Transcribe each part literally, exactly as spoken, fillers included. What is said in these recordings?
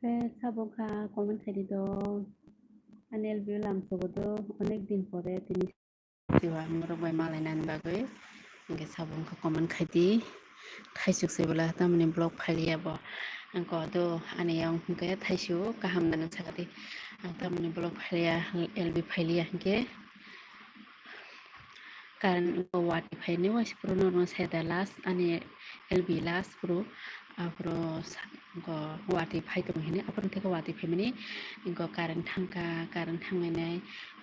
Eh, sabo kha comment khaidi do. Ani L B o lam sobo do, onek din pore tini siwa norok bai malai nani bagwi. Hingke sabo wngkha comment khaidi. Thaisuk se bwla tamoni vlog phailiya bo. Ang ko do ani yang hingke thaisuk kaham nani sakadi. Ang tamoni vlog phailiya, L B phailiya hingke. Current wngkha watwi phaini waisa phuru norokno saida last ani L B last phuru aphuru sa-, wngkha watwi phai tong hini aphuru theke watwi phaimani wngkha current thangkha, current thanglainai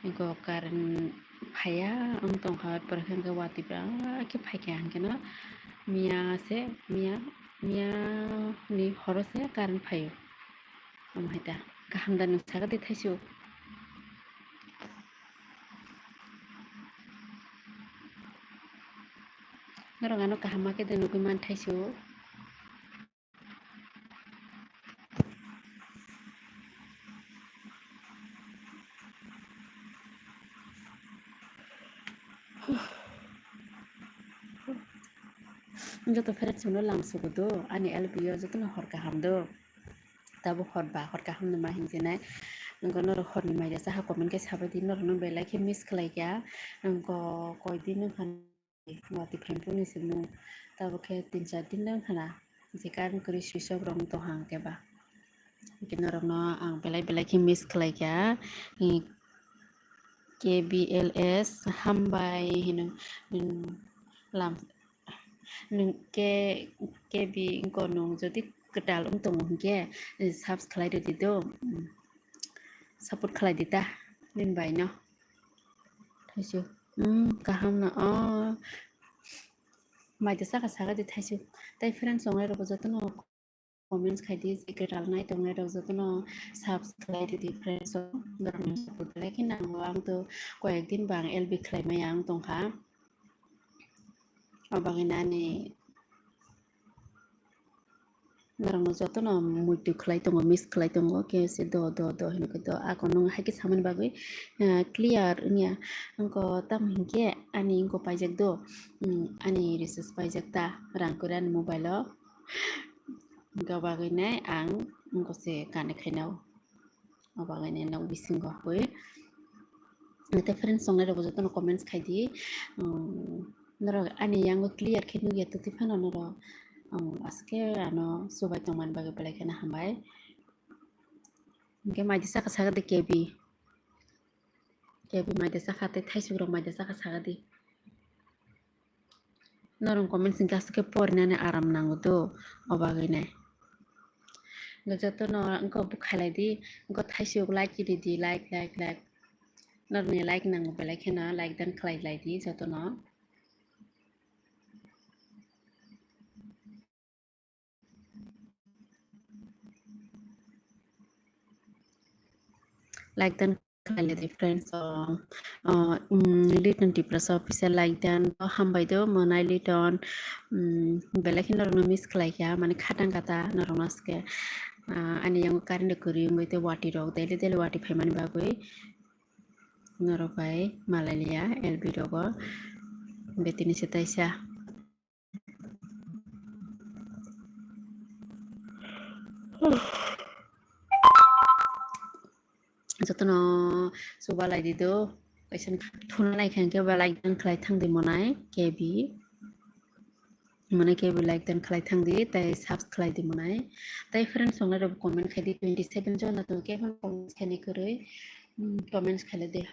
wngkha current phaiya wng tongkha, aphuru hwnkhe watwi biya khe phaikha hwnkhe no miya se miya miya ni horo se current phaio. Omo hai ta kaham da nwng sakha de thaisuk. Norok ano kaham ma khe de nugwi man thaisuk. Joto friends no lam sugo do, ani L B o joto no hor kaham do. Tabuk hor ba hor kaham no ma hinjinai. Nokho norok horni mai resa ha comment khe sabai di, norok no belai khe miss khlai kha. Nokho koi din wngkha watwi phaimani se nung. Tabuk khe tin char din wngkha na je current kwrwi switch off rok wng tong hang khe ba. Hingke norok no ang belai belai khe miss khlai kha. K B L S hambai hino, mm, lam, nwng ke, K B wngko nwng jodi kwtal wng tongo hinkhe, eh, subs khlai rwdi do, mm, support khlai di ta nini bai no. Thaisuk, mm, kaham no, o, mai de saka saka di thaisuk. Tai friends tongnai rok joto no comments khai di, je kwtal nai tongnai rok joto no subs khlai rwdi friends o, norok ni support belai khe nango. Ang to koyek din bang L B khlai maya wng tongkha. O bagwi nani norok no joto no muitu khlai tongo, miss khlai tongo, khe se do, do, do, hino khe do. Ako nwng hai khe samani bagwi, ah, clear wngya. Wngko tamo hinkhe ani wngko paijak do, mm, ani recharge paijak ta, rang kwrwi ani mobile o. Wngkha bagwi nai ang wngko se connect khainao. O bagwi nai nok bisingo habwi. Tei friends tongnai rok jotono comments khai di. Um, norok ani yango clear khe nukya twtwi phano norok, um, aske ano subai tongmani bagwi belai kheno hambai. Hingke mai de saka saka de K B. K B mai de saka tei thaisuk rok mai de saka saka di. Norok comments hingke aswk khe porinani aram nango do, o bagwi nai. Hwnkhe jotono wngkha bo khailai di, wngkha thaisuk like ridi, like, like, like. Norokni like nango belai kheno like dan khlai lai di jotono. Like dan khlai lai di friends o, o, mm, Liton Tiprasa official like dan, o, hambai do, mwnai Liton, mm, belai khe norokno miss khlai kha, mane khatang kata norokno aske, ah, ani yango current kwrwi wngwi tei watwi rok daily daily watwi phaimani bagwi norok bai malai liya L B rogo betini se taisa. Jotono chuba lai di do, kaisa thuna nai kha hwnkhe ba like dan khlai thang di monai K B, monai K B like dan khlai thang di, tei subs khlai di monai, tei friends tongnai rok comment khai di, twenty seven jona tongo, khe phano comments khainai kwrwi, mm, comments khailai di.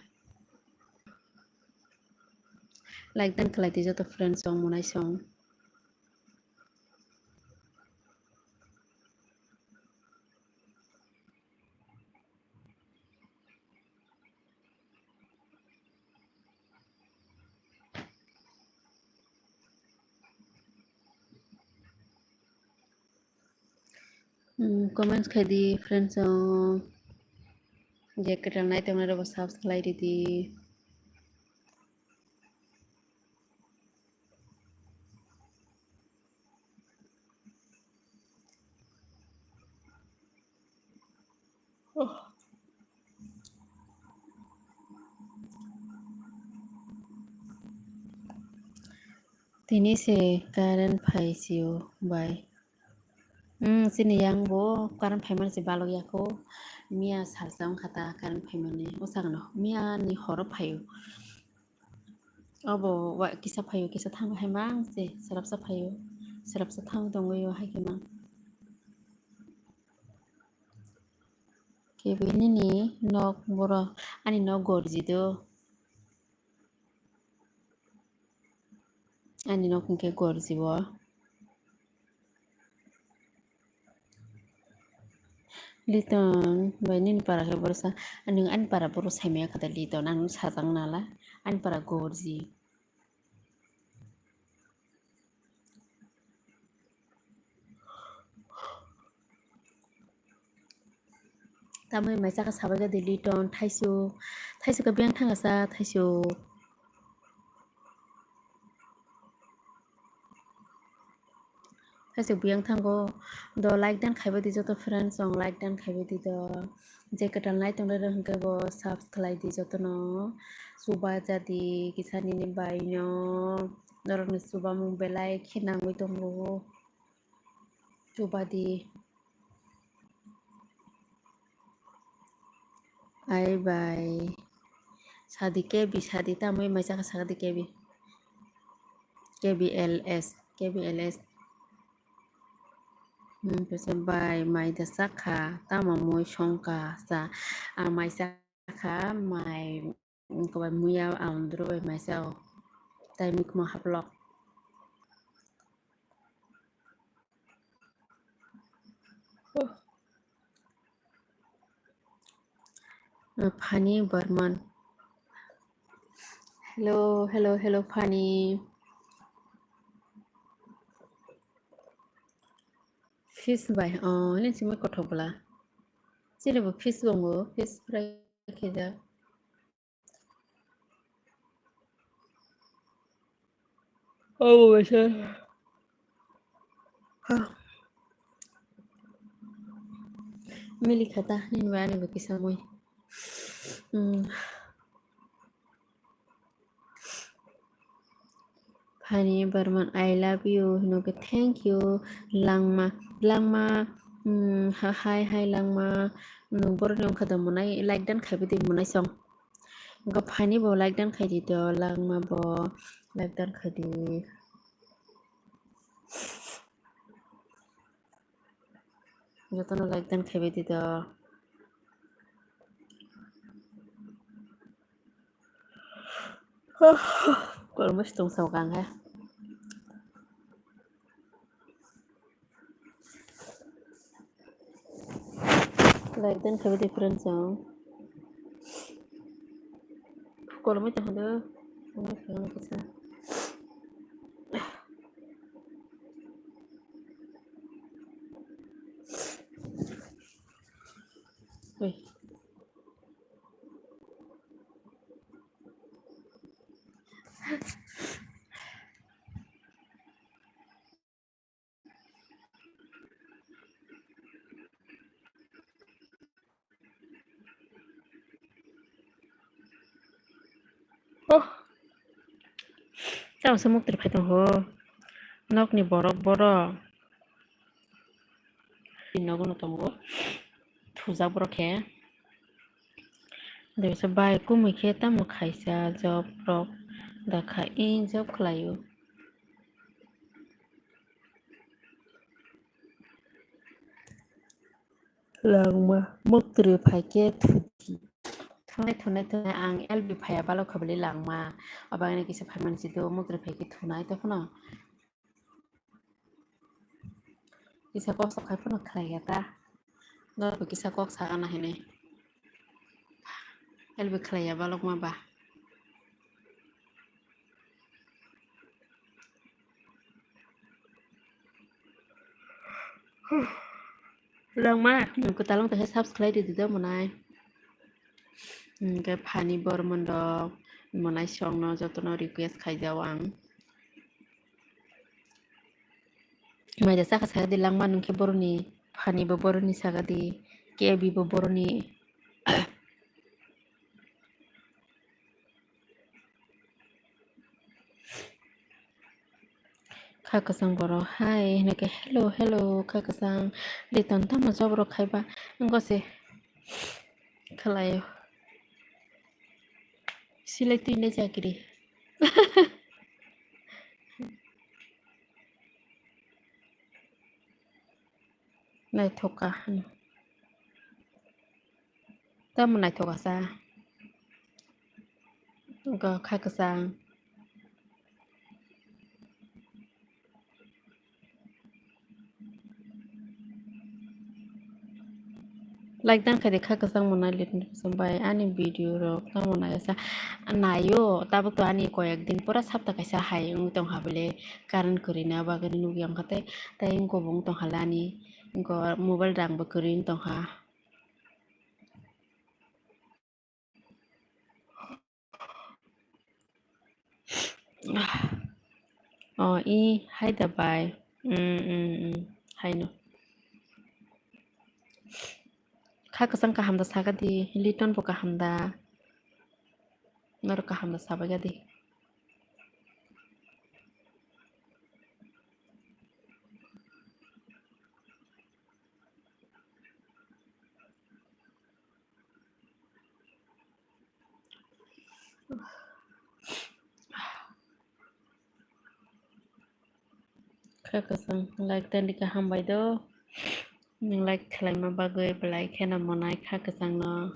Like dan khlai di joto friends song, monai song. Mm, comments khai di friends song. Je kwtal nai tongnai rok bo subs khlai ridi. Tini se current phai sio bai. Hmm, chini yang bo current phaimani se balok ya kho. Miya salsa wngkha ta current phaimani. O sagano miya ni horo phaio. Obo wa kisa phaio, kisa thango hai mang se, swrapsa phaio, swrapsa thang tongwi o hai khe mang. Kebini ni nok boro, ani nok gorji do. Ani nok hwnkhe gorji bo. Liton bai nini para khe borok sa, ani, ani para borok saimaya kha da Liton, ang sajak nala, ani para gorji. Tamoni mai chakha sabai kha di Liton, thaisuk, thaisuk khe biyang thangasa, thaisuk. Thaisuk biyang thango. Do like dan khaibai di joto friends rok, like dan khaibai di do. Je kwtal nai tongnai rok hwnkhe bo subs khlai di jotono. Chuba jadi kisa nini bai no. Norokni chubamung belai khe nangwi tongo. Chuba di. Ai bai. Sadi K B, sadi tamwi mai chakha sadi K B. K B L S, K B L S. Hmm, pesa bai mai da chakha, tamo mui songkha sa. A mai chakha, mai, hmm, kobai muya aundro bai mai chao. Tai mikmo haplok. Uh, Phani Barman. Hello, hello, hello, Phani. Fish bai, oh, ini cuma kothok bela. Sini bo fish bongo, fish fry kejak. Oh, bisa. Hah. Mili kata, ini mani bagi samui. Hmm. Phani Barman, I love you. Hino ke thank you. Langma, Langma, hmm, ha-, hi, hi, Langma. Nwng borokni wngkha da monai, like dan khaibai di monai song. Wngkha Phani bo like dan khai di do, Langma bo like dan khai di. Jotono like dan khaibai di do. Kolombo si tong sao kang he. Like dan khaibai di friends rok. Kolombo tong do. Ui. Oh. Tamo se muktwi phai tong ho. Nokni borok borok. Nogo no tongo. Thujak borok khe. Debisa bai kumui khe tamo khaisa job rok da kha, i job khlaio. Langma, muktwi phai khe thuti. Thunai, thunai, thunai, ang L B phaiya balok kha bwlwi langma. Abagani kisa phaiman si do, muktwi phai khe thunai, tei phano kisa kok sak khai phano khlai ya ta. Norok kisa kok sagana hinwi. L B khlai ya balok ma ba. Langma, kwtal wng tongkhe subscribe rwdi do monai. Hwnkhe Phani Bormon rok monai songno jotono request khaijao ang. Maida chakha saka di Langma, nwng khe boroni, Phani bo boroni saka di, K B bo boroni. Kha kwchang borok hai hinwi khe, "Hello, hello, kha kwchang." Liton tamo job rok khaiba wngkha se khwlaio. Silai twi le chakri. Naithok kha. Tamo naithok kha sa. Wngkha kha kwchang. Like dan khaidi kha kwchang mwnai, Liton Kusum bai ani video rok tamo nai sa naio, tabuk to ani koyek din pura sapta kaisa hai wng tongkha bele, current kwrwini bagwi nukya wngkha tei, tei wngkha bo wng tongkha le ani wngkha mobile rang bo kwrwi wng tongkha. Oh, i, hai da bai. Mm, mm, mm. Haino. Kha kwchang kaham da saka di, Liton bo kaham da. Norok kaham da sabai ga di. Kha kwchang like tandika hambai do. Nwng like khlaima bagwi belai kheno mwnai kha kwchangno.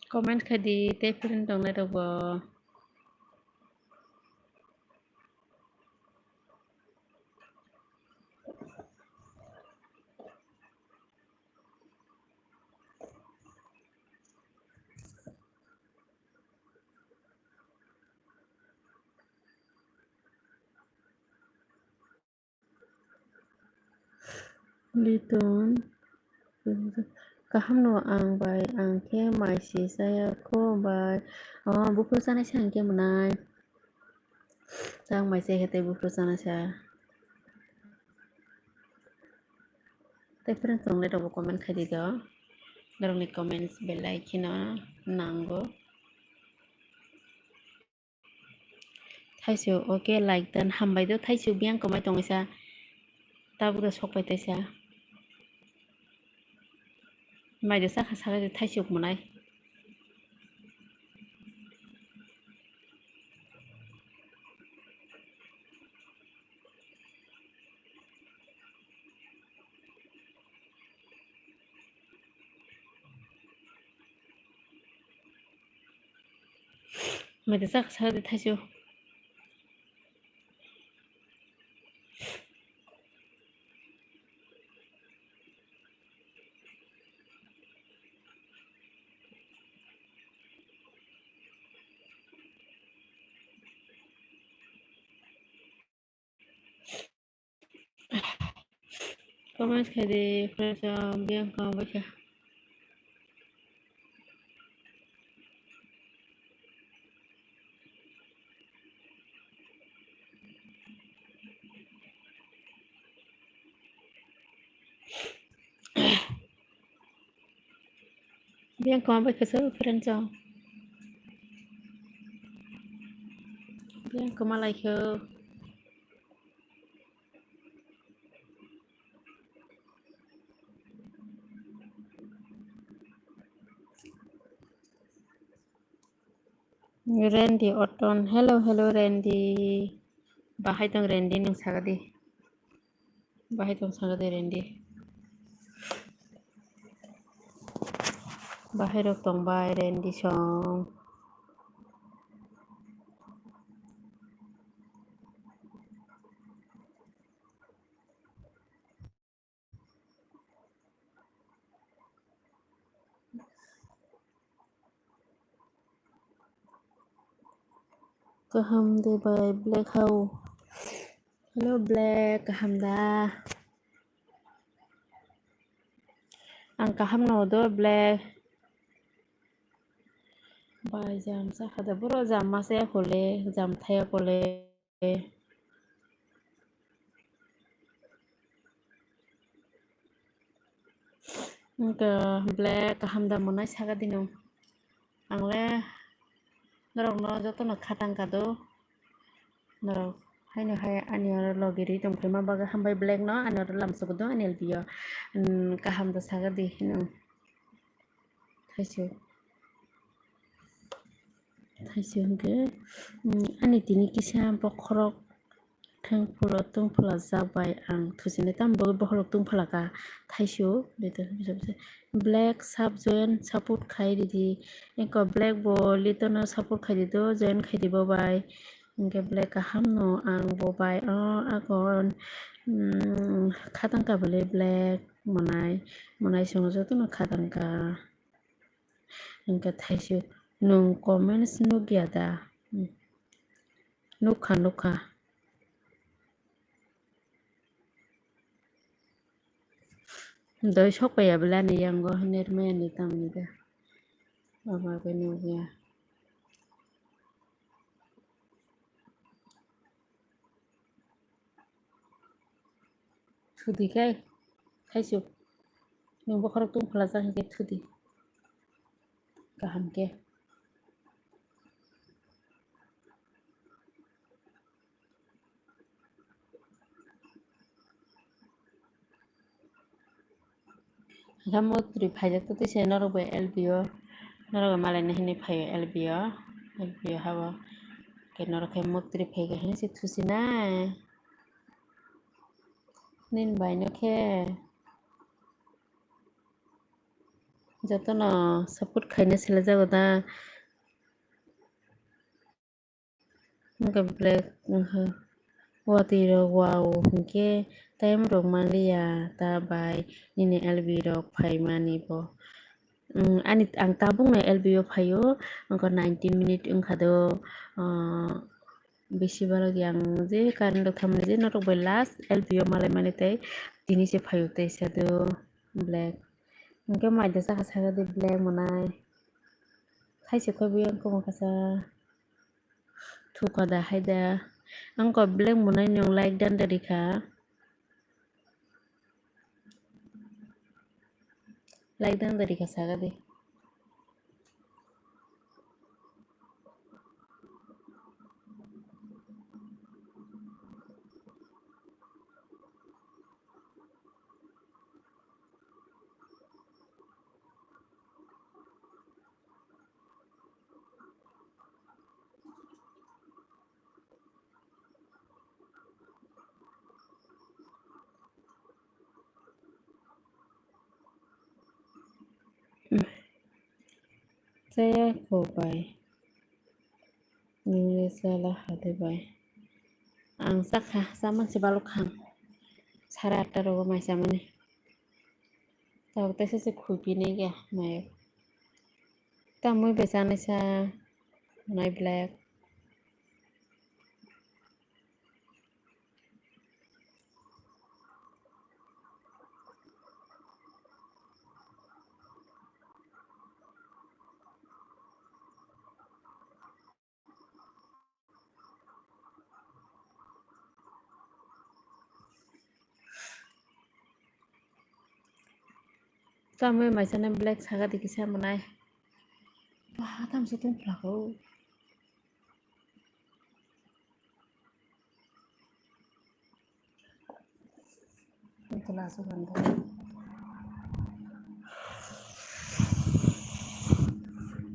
Comment khaidi tei friend tongnai rokbo. Liton, kaham no ang bai, ang khe mai se chaya kho bai. Oh, buphuru chanai se ang khe mwnai. Chang mai se khe tei buphuru chanai sa. Tei friends tongnai rokbo comment khaidi do. Norokni comments belai kheno nango. Thaisuk, okay, like dan hambai do. Thaisuk biyang komai tongwi sa. Tabuk do sokpai taisa. Mai do sakha sakha de thaisuk mwnai. Mai de sakha sakha de thaisuk. Comments khaidi friends, um, biyang kong baikha. Biyang koma bai khe se friend chong. Biyang koma lai khe. Randy Oton, hello, hello, Randy. Bahai tong Randy, nwng saga di. Bahai tong saga di, Randy. Bahai rok tong bai, Randy song. Kaham de bai Black hao. Hello Black, kaham da? Ang kaham no do Black. Bai jam sakha da, boro jam masa ya kole, jam thaya kole. Wngkha black kaham da mwnai saka dino. Ang le norok no joto no khatang ka do. Norok haino hai ani oro logi ri tong phai ma bagwi hambai black no ani oro lamsok do ani L B o. Umm, kaham da saka di hino. Thaisu. Thaisu hwnkhe, umm, ani tini kisa bokhorok thang phula tong phula jak bai ang thusinai tamo bagwi bokhorok tong phula kha thaisu. Black sub join support khai ridi. Eko black bo Lito no support khai di do, join khai di bo bai. Hwnkhe black kaham no ang bo bai o agon, umm, khatang kha bwle black mwnai, mwnai chwng joto no khatang kha. Hwnkhe thaisu nwng comments nukya da? Hmm. Nukha, nukha. Doi sokpaiya bwle ani yango hinwi rwmani tamni da. Abo bai nukya. Thudi khe, thaisu. Nwng bokhorok tong phulajak hinkhe thudi. Kaham khe. Hwnkhe muktri phaijak twi se norok bai L B o, norok bai malaina hinwi phaio L B o, L B o habo. Khe norok khe muktri phaikha hinwi se thusinai. Nini bai no khe jotono support khaina selajago da. Wngkha black, wngkha watwi rok wow hinkhe time rok manliya ta bai nini L B rok phaimani bo. Umm, ani, ang tabukno L B o phaio, wngkha nineteen minute wngkha do, ah, bisi balok yang je current rok thamani je norok bai last L B o malai mani tei tini se phaio teisa do black. Hinkhe mai da chakha saka di black mwnai. Thaisa khe buya wngkha mokasa. Thuka da hai da. Ang kok black mwnai nwng like dan da rikha. Like dan da rikha saka di. Chaya ko bai. Nini chala hade bai. Ang chakha, chamani se balok kha ang. Sare atta rogo mai chamani. Tabuk teisa se khupinai khe mai. Tamwi bai chanai sa nai black. Tamwi maisana black saka di kisa mwnai. Ba, tamso tong phlak o.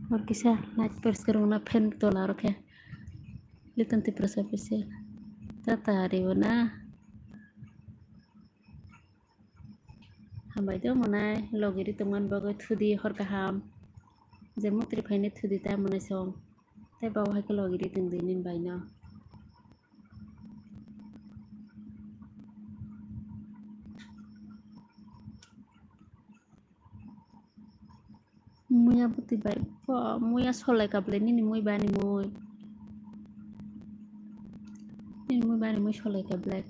Hor kisa night press kwrwngna fan tola rokhe. Litan Tiprasa official. Tata ribo na. Hambai do mwnai logi ri tongmani bagwi thudi hor kaham. Je muktri phainai thudi ta mwnai song. Tei babo hai khe logi ri tongdi nini bai no. Muya bwtwi bai. Bo muya solai ka bwlai nini mui bani mui. Nini mui bani mui solai ka black.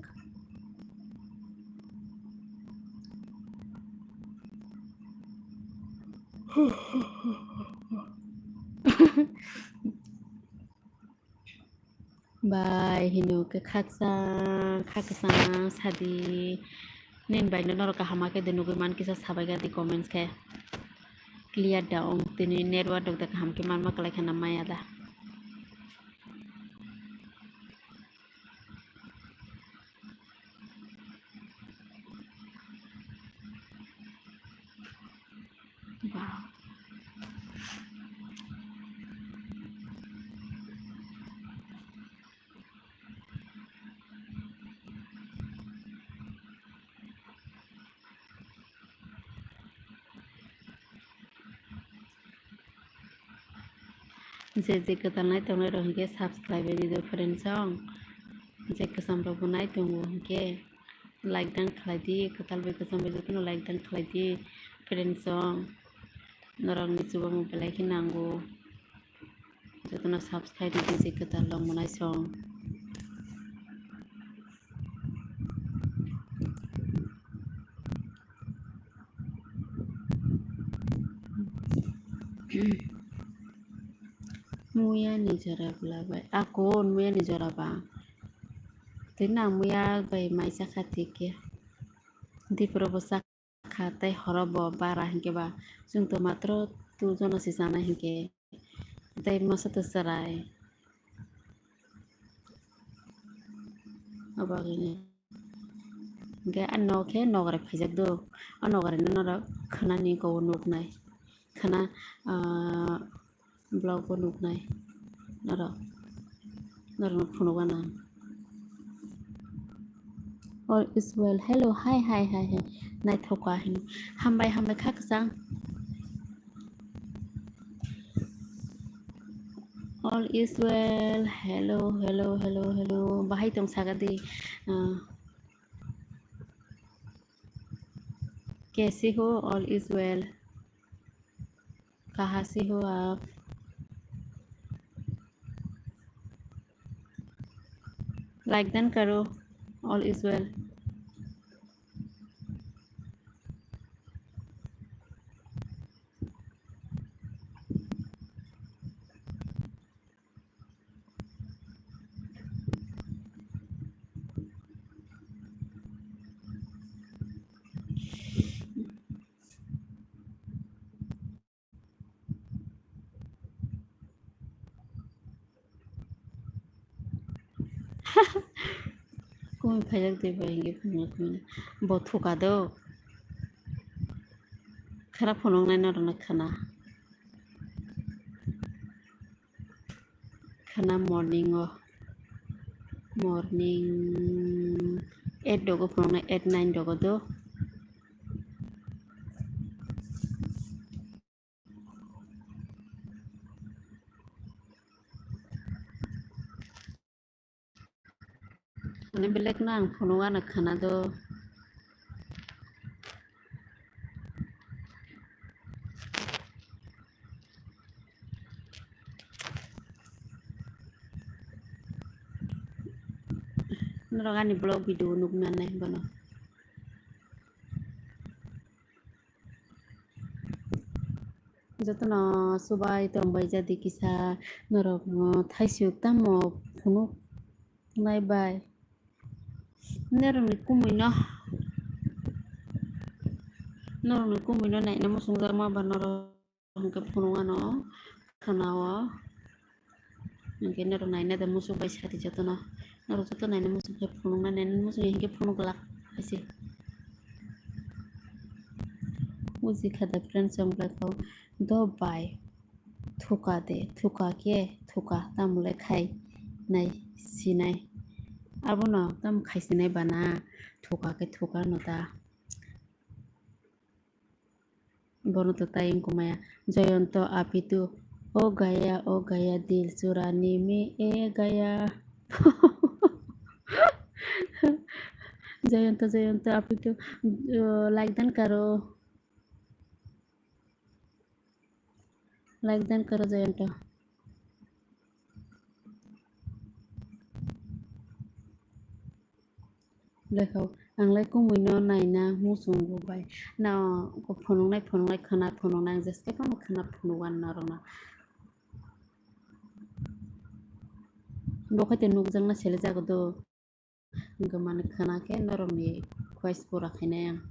Bai hino khe khakchang, khakchang sadi. Nini bai no norok kaham khe de nugwi man kisa sabai gadi comments khe. Clear da ong tini network rok da kaham khe manma kwlai khana maya da. Wow. Je je kwtal nai tongnai rok hinkhe subscribe bai di do friends song. Je kwcham rok bo nai tongo hinkhe like dan khlai di, kwtal bai kwcham bai jotono like dan khlai di friends song. Norok ni chubamu belai khe nango. Jotono subscribe di je kwtal rok bo nai song. Muya ni jora bwla bai. Akon muya ni jora ba. Tini ang muya bai mai chakha thik khe. Dipro bo chakha tei horo bo bara hinkhe ba. Chwng to matro tu jono se chanai hinkhe. Tei masa to chwrai. Abagini. Hinkhe a nok khe nokrai phaijak do. A nokrai no norok khwnani kowo nuknai. Khwna, ah, vlog bo nuknai. Norok, norok no phunuk gana. All is well. Hello, hi, hi, hi, hi. Naithok ka hino. Hambai, hambai kha kwchang. All is well. Hello, hello, hello, hello. Bahai tong saga di. Ah. Kaise ho? All is well. Kaha se ho aap? Like dan karo. All is well. Kumi phaijak de bai hinwi phunukna bo thuka do. Khera phunuknai norokno khwna. Khwna morning o, morning eight dogo phunuknai, eight nine dogo do. Ani belek no ang phunuk ano khwna do. Norok ani vlog video nuk mannai bono. Jotono chubai tongbai jadi kisa norokno thaisuk tamo phunuk nai bai. Norokni kumui no, norokni kumui no naina muchungjakma ba norok hwnkhe phunuk ano khwna o. Hwnkhe norok naina da muchuk bai sadi jotono. Norok joto naina muchuk khe phunukna naina muchuk ya hinkhe phunuk glak hai se. Buji kha da friends chwng belai kok do bai. Thuka de, thuka khe, thuka tamo le khai nai sinai. Abono tamo khai sinai bana thuka khe thuka no da. Bono to tai wngkha maya. Jayanto apitu. O gaya, o gaya, dil churani me e gaya. Jayanto, Jayanto apitu. Uh, like dan karo. Like dan karo Jayanto. Lekha, ang lai kumui no naina muchungo bai. Na phunuknai, phunuknai, khwna phunuknai, ang jeske phano khwna phunuk ano norokno. Bo khaito nukjakna sele jago do. Hwnkhe mani khwna khe norokni request pura khainai ang.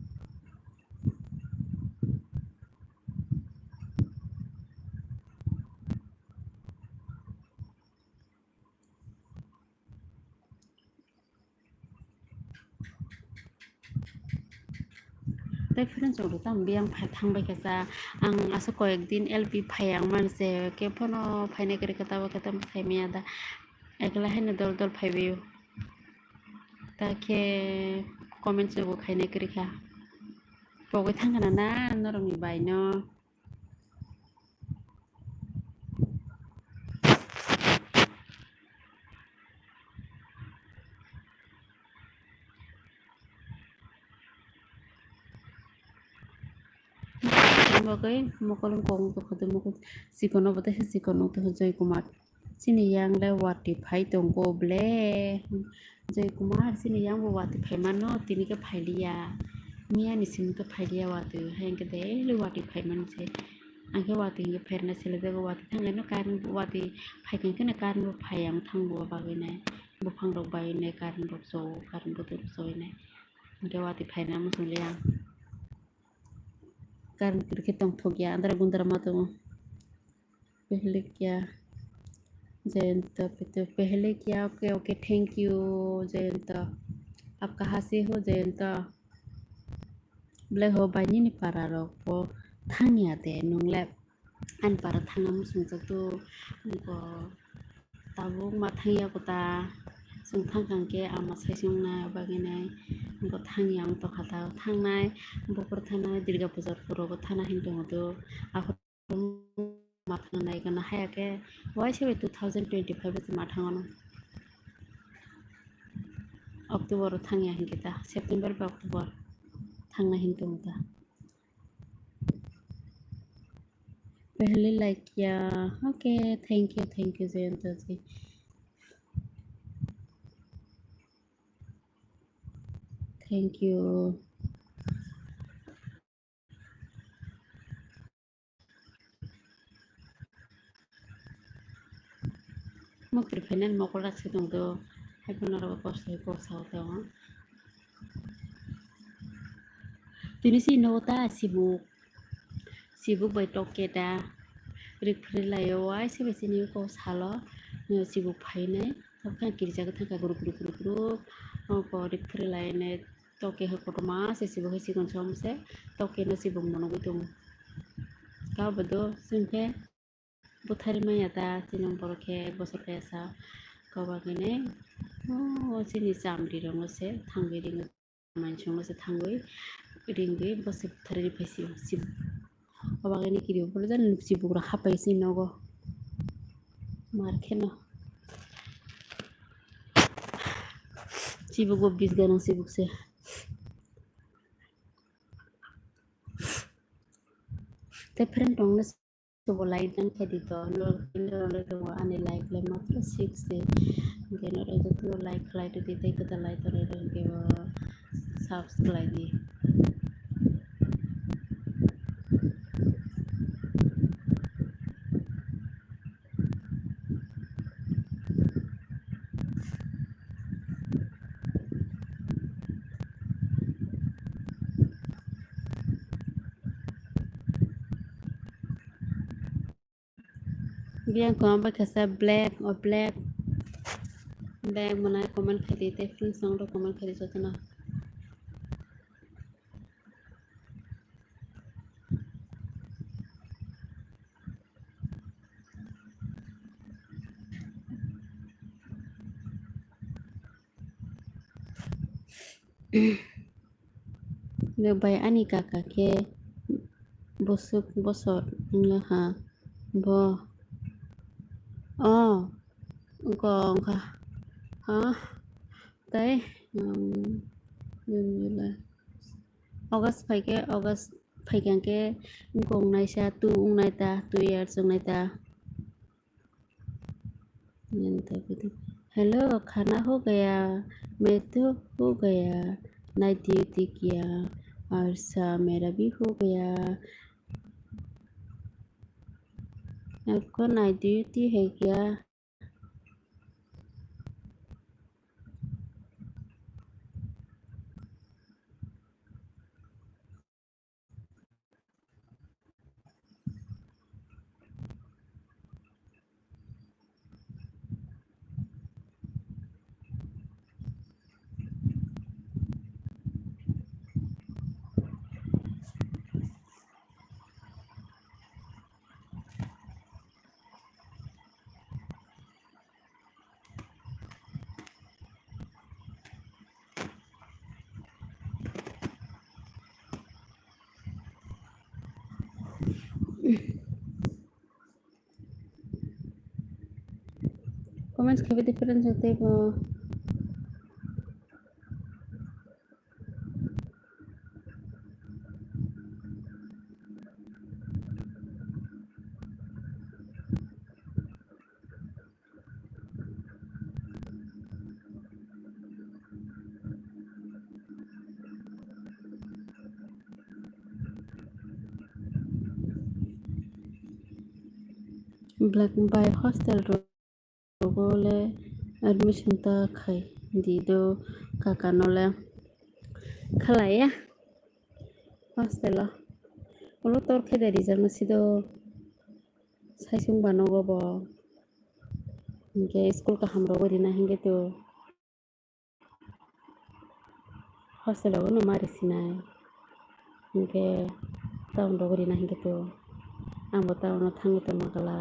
Tei friends rok tamo biyang phai thangbai khe cha, ang aswk koyek din L P phai ang mani se, khe phano phainai kwrwi khe, tabo khe tamo sai manya da, ekla haino dol dol phaibaio. Ta khe comments rok bo khainai kwrwi kha, pogwi thang khna na norokni bai no. Bagwi mokol wng kok wng tongkha, tei mokol chikon obo tei se chikon wng tongkha Joy Kumar. Chini yang le watwi phai tongo ble. Joy Kumar, chini yang bo watwi phai mano, tini khe phai liya. Miya ni simi khe phai liya watwi, hai hwnkhe daily watwi phai mano se. Ang khe watwi hwnkhe phairwna sele jago, watwi thangnaino current, watwi phaikha hwnkhe no current bo phai, ang thango bagwi nai. Buphang rok bai nai, current rok cho, current bodol rok chowui nai. Hwnkhe watwi phairwna muchung liya ang. Current kwrwi khe tongthok ya, andra gundra ma tongo. Pehle kya Jayanta, pehle kya, okay, okay, thank you, Jayanta. Aap kahan se ho, Jayanta? Ble ho bai nini para rok bo thang ya de, nwng le ani para thangna muchung jak do, wngkha tabuk ma thang ya kota, chwng thang kha hwnkhe ama sai se wng nai, bagwi nai, wngkha thang ya wng tongkha ta, thangnai, bukur thangnai, Durga puja puro bo thana hin tongo do, aphuru ma thang nai gana haya khe, waisa bai two thousand twenty-five o se ma thango no. October o thang ya hinkhe ta, September ba October thangna hin tongo ta. Pehle like kiya. Okay, thank you, thank you, Jayanta ji. Thank you. Mukti phainani mokol rak se tong do, hai phano norok kosto kok sao tongo. Tini si nogo ta sibuk, sibuk bai tokke ta rik phri lai o, waisa bai chini kok salo sibuk phainai, tamo khe ang kirijagwi thangkha guruk guruk guruk guruk, oko rik phri lai nai. Toke hai kotorma se sibuk hai chikon som se, toke no sibuk monogwi tongo. Kabo do chwng khe buthari manya ta, chini borok khe bosor kaya sa, koba khe ne o chini chamri rok no se thangwi ringo, mansong no se thangwi ringwi bo se buthari ri phai si o sibuk. Obo agini kiri bo jani chibuk rok hapai se nogo. Mar kheno. Chibuk bo bis ganang chibuk se. Te friend tong le subo like dan khe di to. Lo, lo, lo, lo, ani like le matro six se. Geno re joto like khlai di, tei kwtal lai tonwi rw hwnkhe bo subscribe di. Biyang tong bai kasa black o black, black mwnai comment khai di tei friends nang rok comment khai di jotono. Nwng bai ani kaka khe bwswk bosor wngya ha bo? O, wngkha, wngkha. Ha? Tei, um, June, July, August phaikhe, August phaikha khe wngkha wngnaisa, two wngnai ta, two years wngnai ta. Hello, खाना हो गया? मैं तो हो गया, night duty किया। अच्छा, मेरा भी हो गया। आपको night duty है क्या? Comments khaibadi friends teibo. Black by hostel rogo le admission ta khai di do kaka no le khalaiya hostel o ulo tor khe de rijak no sido. Saisung ba nogo bo. Hinkhe school kaham rogo rina hinkhe to hostel rogo no ma risinai. Hinkhe town rogo rina hinkhe to ang bo town o thangwi tongma kala.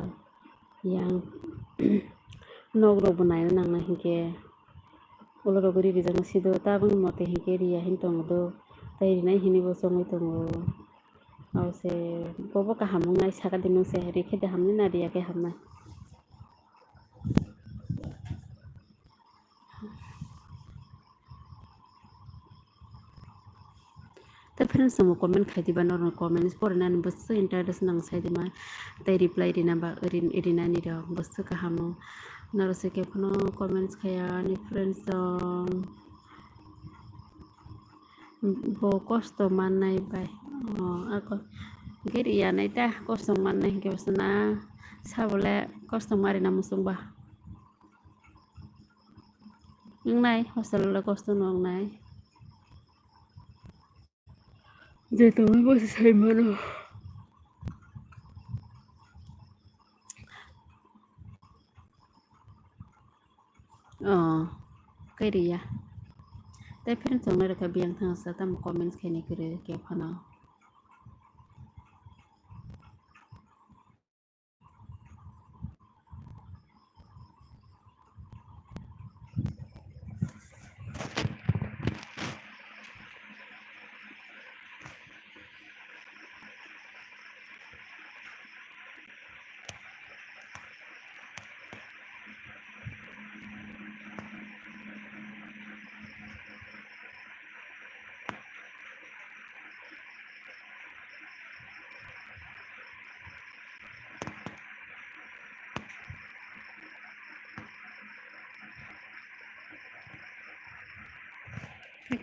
Yang nok rok bo naina nangna hinkhe ulo rogo ri rijakna sido tabang mote hinkhe riya hin tongo do. Tai rinai hinwi bo chongwi tongo. Abo se bobo kaham wngnai saka di nwng se rikhe de hamnai na riya khe hamnai. Tei friends rok comment khai diba norok comments porinani bwswk interest nang sai dima tei reply rina ba rin-, rinani rok bwswk kaham o norok se khe phano comments khaiya ani friends rok. Bo kosto mannai bai. Oh, ako. Giri ya nai ta kosto mannai hinkhe bwswk na sabole kosto mari na muchung ba. Wngnai hostel le kosto no wngnai. Je tongwi bo se sai mano. Oh, kairia. Tei friends rok nairokha biyang thangsa tamo comments khainai kwrwi khe phano.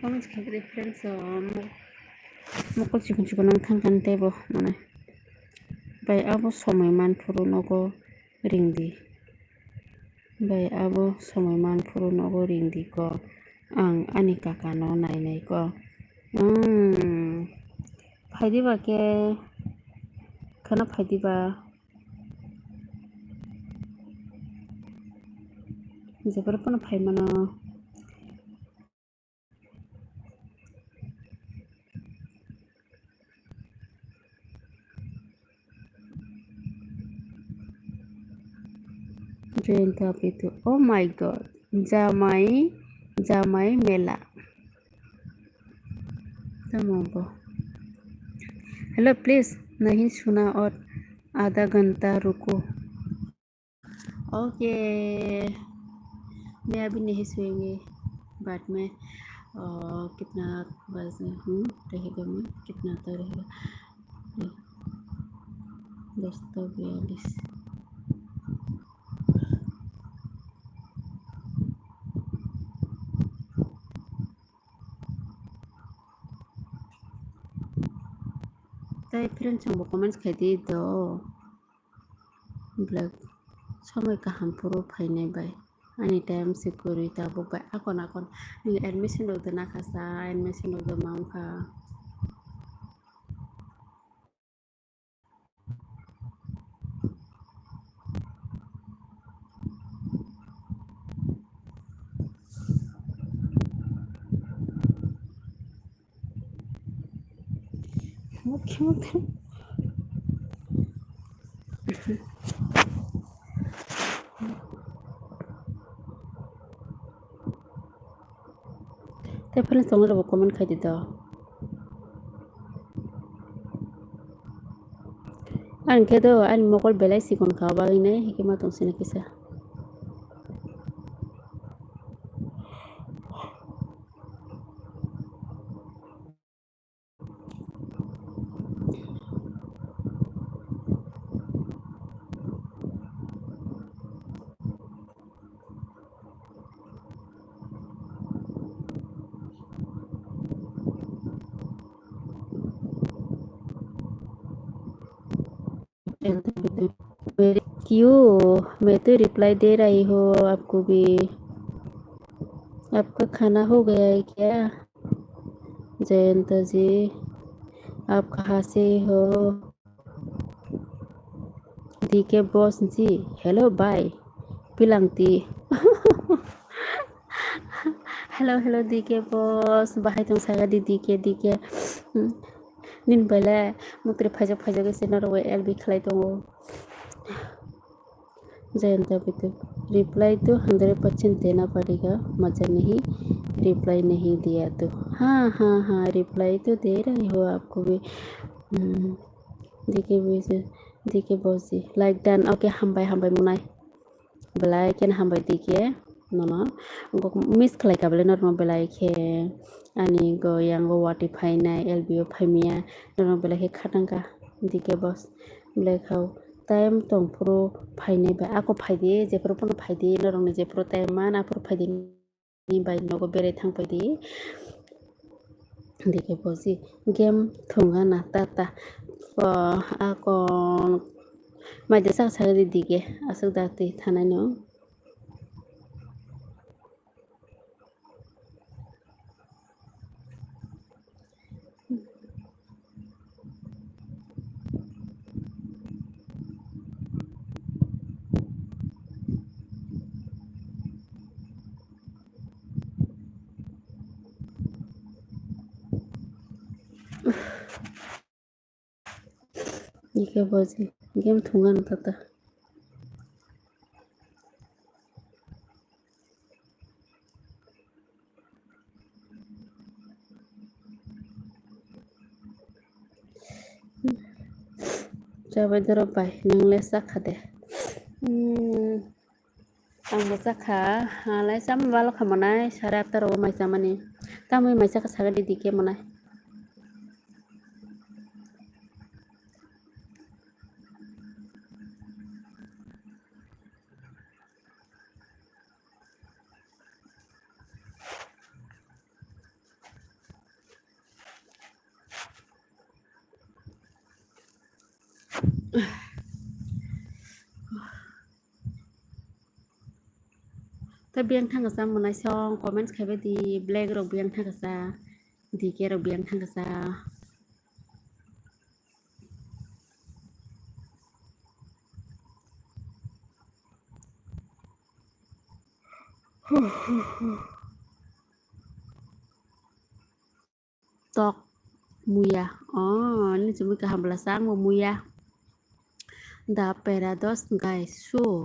Comments khe friends o mokol chikon chikon ang thang thang tei bo mane bai abo somoi man phuru nogo ring di. Bai abo somoi man phuru nogo ring di ko. Ang ani kaka no nai nai ko. Hmm. Phai diba khe khana phai diba. Jephuru phano phai mano. Jayanta Pitu. Oh my God. Jamai, Jamai Mela. Tamo bo. Hello, please. Nahi suna aur आधा घंटा रुको। ओके, मैं अभी नहीं सोएंगे, बाद में, अ, कितना बजे, हम्म, रहेगा, मैं कितना तो रहेगा, दस तो बयालीस। Tei friends rokbo comments khai di do. Black somoi kaham phuru phainai bai. Ani time se kwrwi tabuk bai akon akon. Nini admission rok de nakha sa, admission rok de mankha. Tei friends tongnai rokbo comment khai di to. Ang khe do ani mokol belai chikon kha, bagwi nai hikhe ma tong sini kisa. क्यों? मैं तो रिप्लाई दे रही हूँ आपको भी। आपका खाना हो गया है क्या? जयंता जी, आप कहाँ से हो? DK boss ji, hello bye. पिलांगती। Hello, hello, DK boss. Bahai tong saga di, DK, DK. Hmm. Nin bele muktre phaijak phaijak se norok bai LB khlai tongo. Jayanta Bittu, reply तो हंड्रेड परसेंट देना पड़ेगा, मजा नहीं, रिप्लाई नहीं दिया तो। हाँ, हाँ, हाँ, रिप्लाई तो दे रही हो आपको भी। Hmm. DK boss ji, DK boss ji, like done. OK, hambai, hambai monai. Belai kheno hambai, DK, nono miss khlai ka belai norokno belai khe ani go yango watwi phainai, LB o phaimya, norokno belai khe khatang ka, DK boss, belai khao time tong phuru phainai ba, ako phaidi, jephuru phano phaidi, norokni jephuru time man aphuru phaidi. Ni bai nogo berai thang paidi. DK boss ji, game thunga na tata. Pho, akon. Maida saka saka di DK. Aswk da twi thanai no. DK boss ji, game thunga na tata. Chabai doro bai, nwng le chakha de? Hmm, ang bo chakha, ang le chama balo kha monai, sare atta rogo mai chamani. Tamoni mai chakha saga di, DK monai. Ta biyang thang kasa monai song comments khaibai di, black rok biyang thang kasa, DK rok biyang thang kasa. Tok muya. Oh, ini cumi kaham belasang bo muya. Da perados guys, so.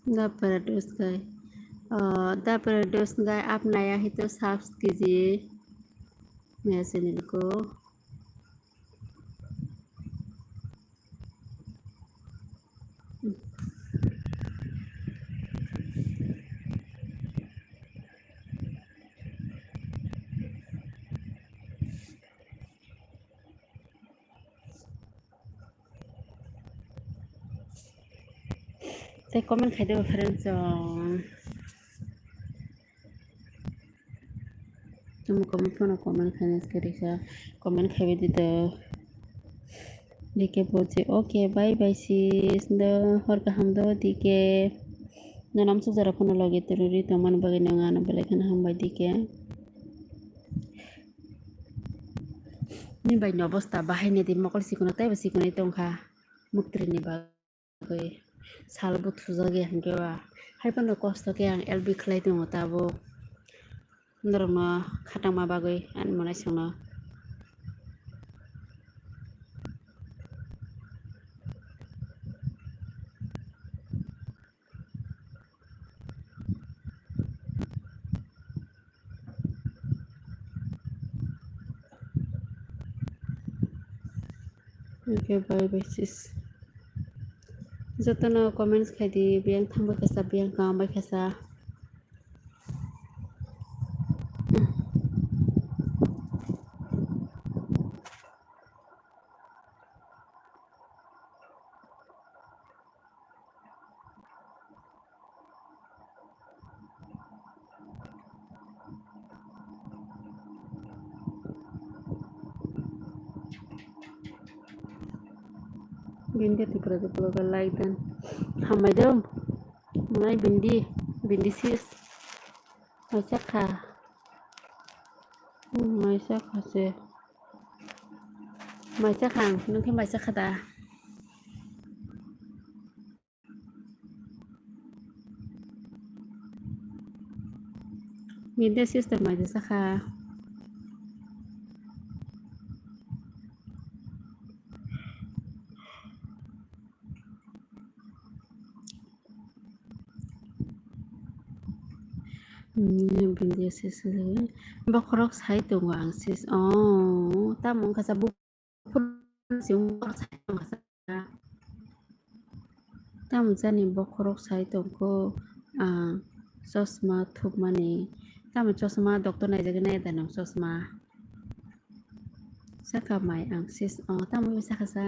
Da perados guys, uh, da perados guys, आप नया है तो सब्सक्राइब कीजिए मेरा चैनल को। Tei comment khai de bo friends rok. Tamo comment phano comment khaina se risa comment khaibai di do. DK boss ji, OK, bye bye sis. Do hor kaham do DK. Nono amsuk jora phano logi torwi tongmani bagwi nwng ano belai kheno hambai DK. Ni bai ni obostha bahai ni di mokol chikon tei bo chikon tongkha. Muktri ni bagwi. Sal bo thujak ya hinkhe ba. Haiphano kosto khe ang L B khlai tongo tabuk. Norokno khatangma bagwi ani mwnaisongno. Hwnkhe bye bye sis. Jotono comments khaidi, biyang thangbai kha sa, biyang kaham bai kha sa. Bindi Tripura ke vlog like dan. Hambai do. Mai bindi, bindi sis. Maisa kha. Hmm, maisa kha se. Maisa kha ang, nung khe maisa kha da. Bindi sister maisa kha. Hmm, bindi sis, bokhorok sai tongo ang sis. Oh, tamo wngkha sa buphuru si wngkha sa. Tamo jani bokhorok sai tongkho ang chosma thupmani. Tamo chosma doctor naijagwi nai da nwng chosma? Saka mai ang sis, oh, tamo bai saka sa.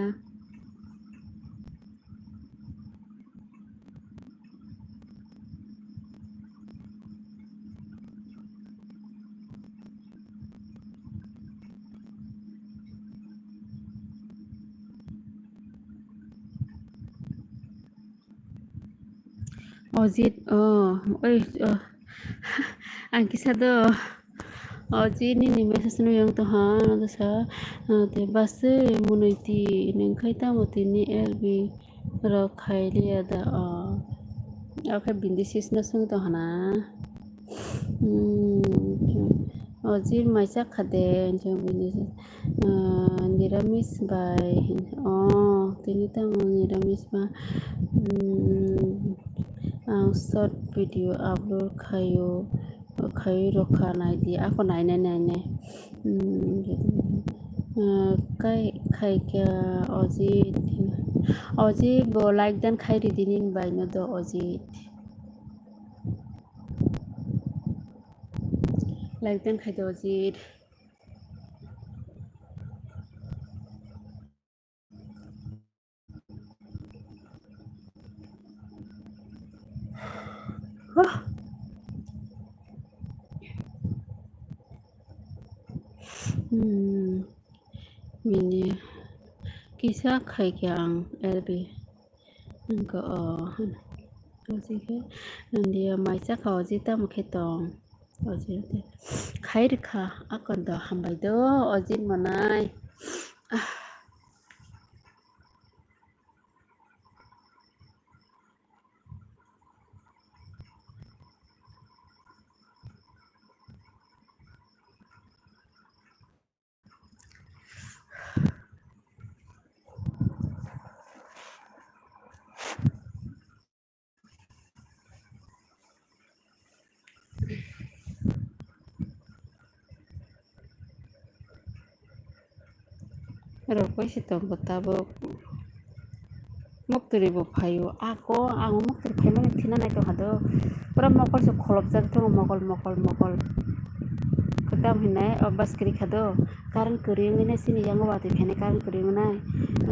Ojit, oh, oi, oh. Ang kisa do. Ojit nini message no yang to ha, no to sa. Ah, te bas se munoi ti, neng khai tamo tini L B rok khai liya da, oh. Oke, bindi sis no sung to hana. Hmm, Ojit maisa khade, jong bini, ah, Niramis bai, oh, tini tamo Niramis ba, hmm, ang short video upload khayo, khayo rokha naidi, ako nainai nainai. Hmm, ah, kai, khaikha Ojit, Ojit bo like dan khai ridi nini bai no do Ojit. Like dan khai do Ojit. Huh. Hmm. Bini kisa khai khe ang L B. Wngkha o, hwn. Ojikhe India maisa kha, oji tamo khe tong? Oji khai rwkha, akondo hambai do, oji mwnai. Ah. Rokoi se tongo tabuk. Muktwrwi bo phaio. Ako ang muktwrwi phaimani thina nai tongkha do. Pura mokol se kholopjak tongo, mokol, mokol, mokol. Kwtam hinai o bas kwrwi kha do. Current kwrwi wngwi nai chini yango watwi phainai current kwrwi wngnai.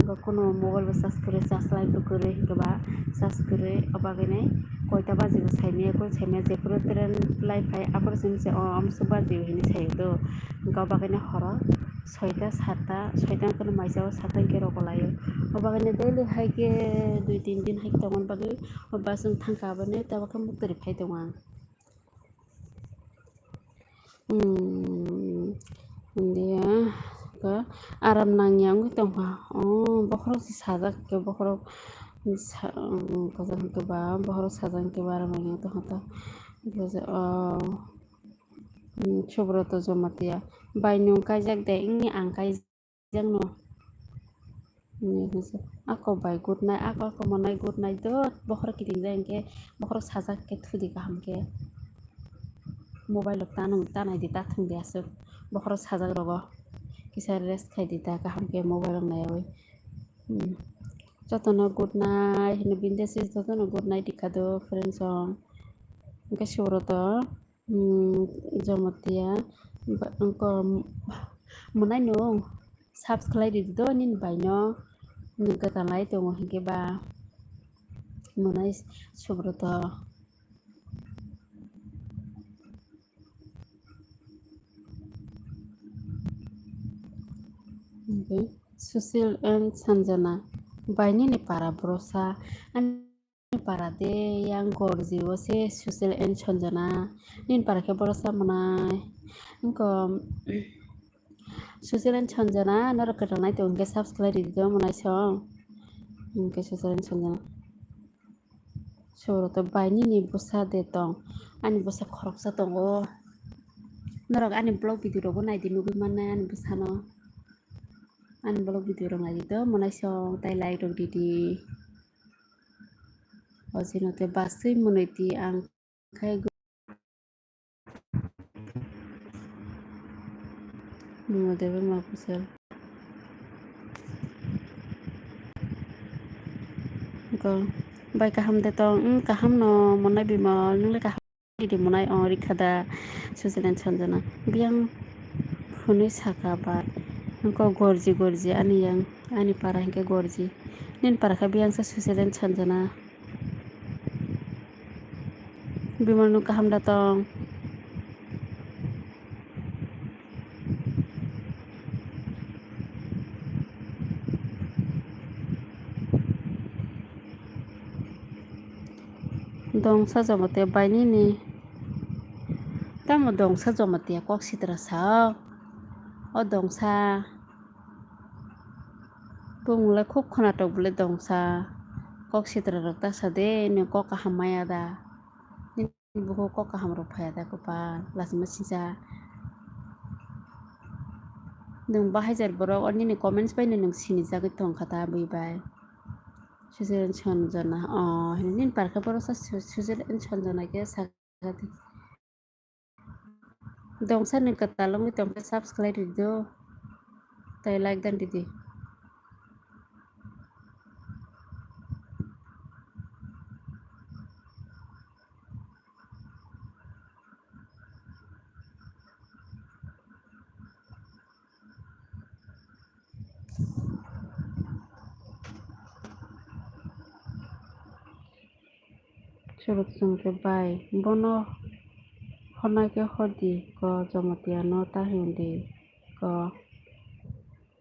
Abo kunu mobile bo charge kwrwi, charge light bo kwrwi, hinkhe ba charge kwrwi. O bagwi nai koita baji bo saimaya, koi saimaya, jephuru train lai phai aphuru simi se o amsuk baji hinwi saio do. Hinkhe o bagwi nai horo soita, satta, soita wngkheno maisa o satta hinkhe rogolaio. O bagwi nai daily hai khe dui tin din hai tongo bagwi o bus wng thangkha, aboni tabukhe muktwrwi phai tongo ang. Hmm, India khe aram nangya wngwi tongkha. Oh, bokhorok se sajak khe, bokhorok sa-, um, kajak khe ba, bokhorok sajak khe ba aram nangya wngwi tongkha ta. Hwnkhe se, oh, hmm, Subroto Jamatia. Bai nwng kaijak de, wngya ang kai-, Jang no. Ako bai good night, ako, ako monai good night do, bokhorok kiting jai hinkhe, bokhorok sajak khe thudi kaham khe. Mobile rok tanung, tanai di, tathung di aswk. Bokhorok sajak rogo kisa rest khai di ta kaham khe mobile rok naiwi. Hmm. Jotono good night hino, binde se jotono good night di kha do, friends rok. Hinkhe Subroto. Hmm, Jamatia, ba-, wngkha, mwnai nwng subscribe ridi do nini bai no, nwng kwtal lai tongo hinkhe ba mwnai Subroto. Hinkhe Sushil and Sanjana. Bai nini para borosa, ani para de yang gorji o se Susil and Sanjana. Nini para khe borosa monai. Wngkha Susil and Sanjana, norok kwtal nai tongo hwnkhe subscribe rwdi do monai song. Hwnkhe Susil and Sanjana. Soro to bai nini bwsa de tong. Ani bwsa khoroksa tongo. Norok ani vlog video rogo naidi nugwi mannai ani bwsano. Ani vlog video rok naidi do monai song tai like rok rwdi. O jino te basui monoi ti ang khai gu-, Nungno debe ma kusel. Go. Bai kaham de tong, mm, kaham no monai bimal, nungle kaham. Idi monai o rikha da Susil and Sanjana. Biyang hwnwi saka ba, nokho gorji gorji ani yang, ani para hinkhe gorji. Nini para khe biyang se Susil and Sanjana. Bimal no kaham da tong. Dongsa Jamatia bai nini. Tamo Dongsa Jamatia kok sitra sao. O Dongsa. Bumung lai khub khwnatok bwle Dongsa. Kok sitra rok ta sa de, nini kok kaham maya da. Nini bukhuk kok kaham rok phaya da kwpal, lachima sija. Nwng bahai jar borok, o nini comments bai no nwng sinijagwi tongkha ta bui bai. Susil and Sanjana, o, hwnwi nini para khe borosa Su-, Susil and Sanjana khe sakha di. Dongsa ni kwtal wngwi tongkhe subscribe rwdi do. Tai like dan rwdi. Surut songkhe bai, bono hornai khe hordi ko, Jamatia no ta hwndi ko.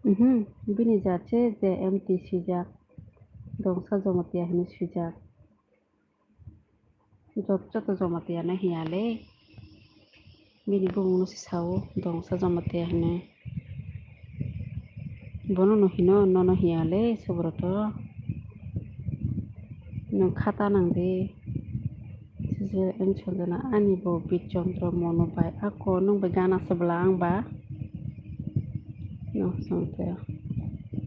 Mhm, bini jat se J M T swijak, Dongsa Jamatia hinwi swijak. Jot-, joto Jamatia no hiya le. Bini bumung no se sao, Dongsa Jamatia hinwi. Bono no hino, nono hiya le, subroto. Nwng khata nang di. Susil and Sanjana, ani bo Bit Chandra Mono bai. Ako nwng bai gana se bwla ang ba. No, songte.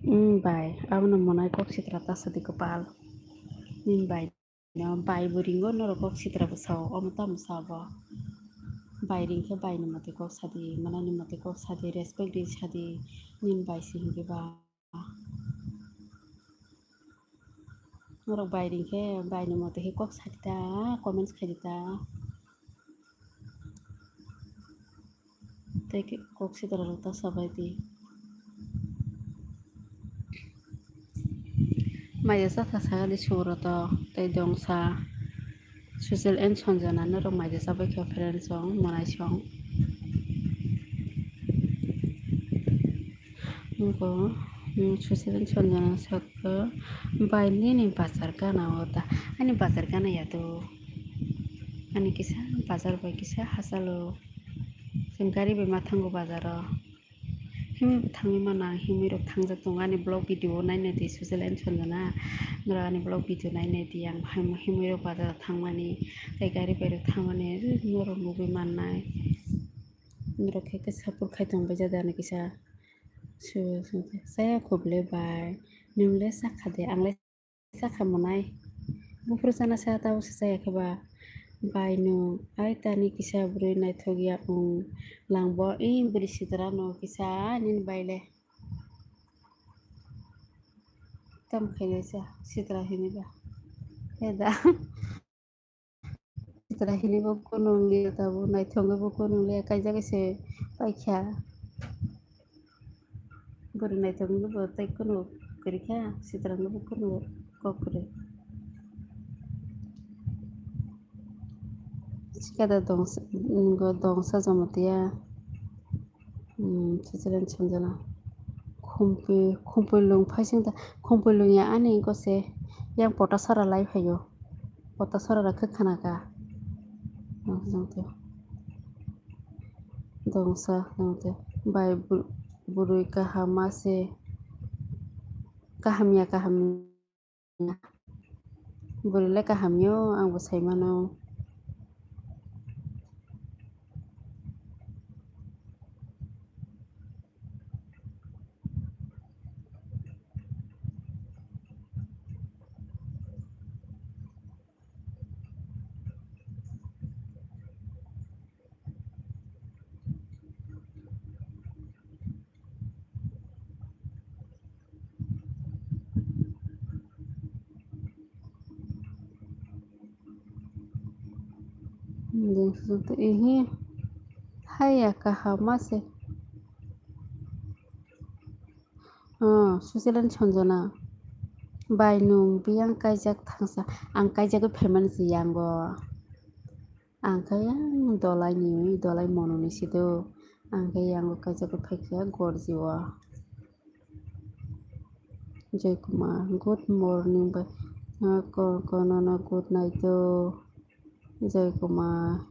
Mm, bai. Abono monai kok sitra ta sa di kwpal. Nini bai. No, bai bo ringo, norok kok sitra bo sao, omo tamo sao bo. Bai ring khe bai ni mote kok sadi, manani mote kok sadi, respect di sadi, nini bai se hinkhe ba. Norok bai ring khe bai ni mote khe kok sadi ta, comments khai di ta. Tei kok sitra rok ta sabai di. Maija cha tha sakha di Subrata tei Dongsa. Susil and Sanjana norok maija chabai kha friends song, manai song. Nokho, mm, Susil and Sanjana sakha, bai nini bazar gana o da. Ani bazar gana ya do. Ani kisa bazar bai kisa hachalo. Chwng gari bai ma thango bazaro. Himwi bo thangwi mano ang, himwi rok thangjak tongo ani vlog video o nainai di Susil and Sanjana. Norok ani vlog video nainai di ang him-, himwi rok bazaro thangmani tei gari bai rok thangmani norok nugwi mannai. Norok khe khe support khai tongbai jada ani kisa. Su-, su-, chaya khuble bai. Nwng le sakha de, ang le sakha monai. Buphuru chana sa tabo se chaya khe ba. Bai nwng ai tani kisa bwrwi naithok ya wng langbo. I bwrwi sitra no kisa nini bai le. Tam khainai sa sitra hini ba. He da. Sitra hini bo kunu wng liya tabuk, naithok wngwi bo kunu wng liya, kaijagwi se paikha. Bwrwi naithok wngwi bo tei kunu kwrwi kha, sitra wngwi bo kunu kok kwrwi. Sikada dongsa, mm, go dongsa Jamatia. Hmm, Susil and Sanjana. Khumpui, khumpui lung phaising ta, khumpui lung ya ani gose yang pota sora lai phaio. Pota sora rok khe khana ka. Dongsa, dongsa. Bai bu-, bwrwi kaham ma se. Kaham ya, kaham. Bwrwi le kaham yo, ang bo sai mano. Ehe, haya kaham ma se. Oh, Switzerland Sanjana. Bai nwng biyang kaijak thangsa. Ang kaijagwi phaimani se yango. Ang khe yang dolai ni, dolai mono ni sido. Ang khe yango kaijagwi phaikha gorji o. Joy Kumar, good morning bai. Ah, ko-, kono no good night o. Joy Kumar.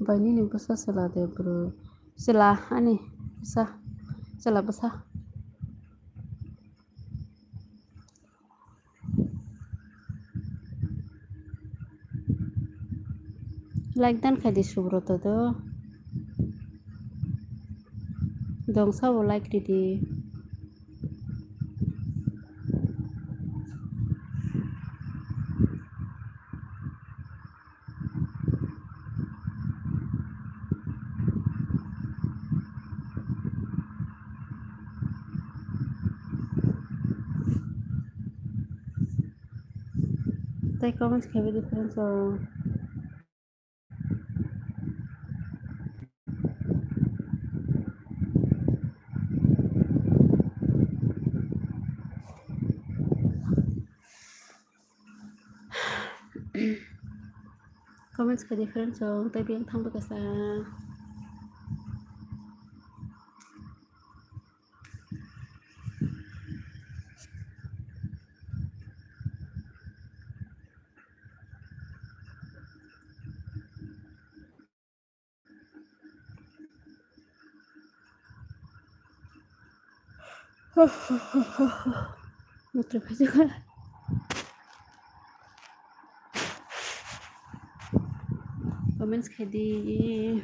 Bai nini bwsa chwla de bwrwi. Chwla ani bwsa. Chwla bwsa. Like dan khai di Subroto do. Dongsa bo like ridi. Tei comments khaibidi friends o. Comments khaidi friends o, tei biyang thangba kasa. Comments khaidi.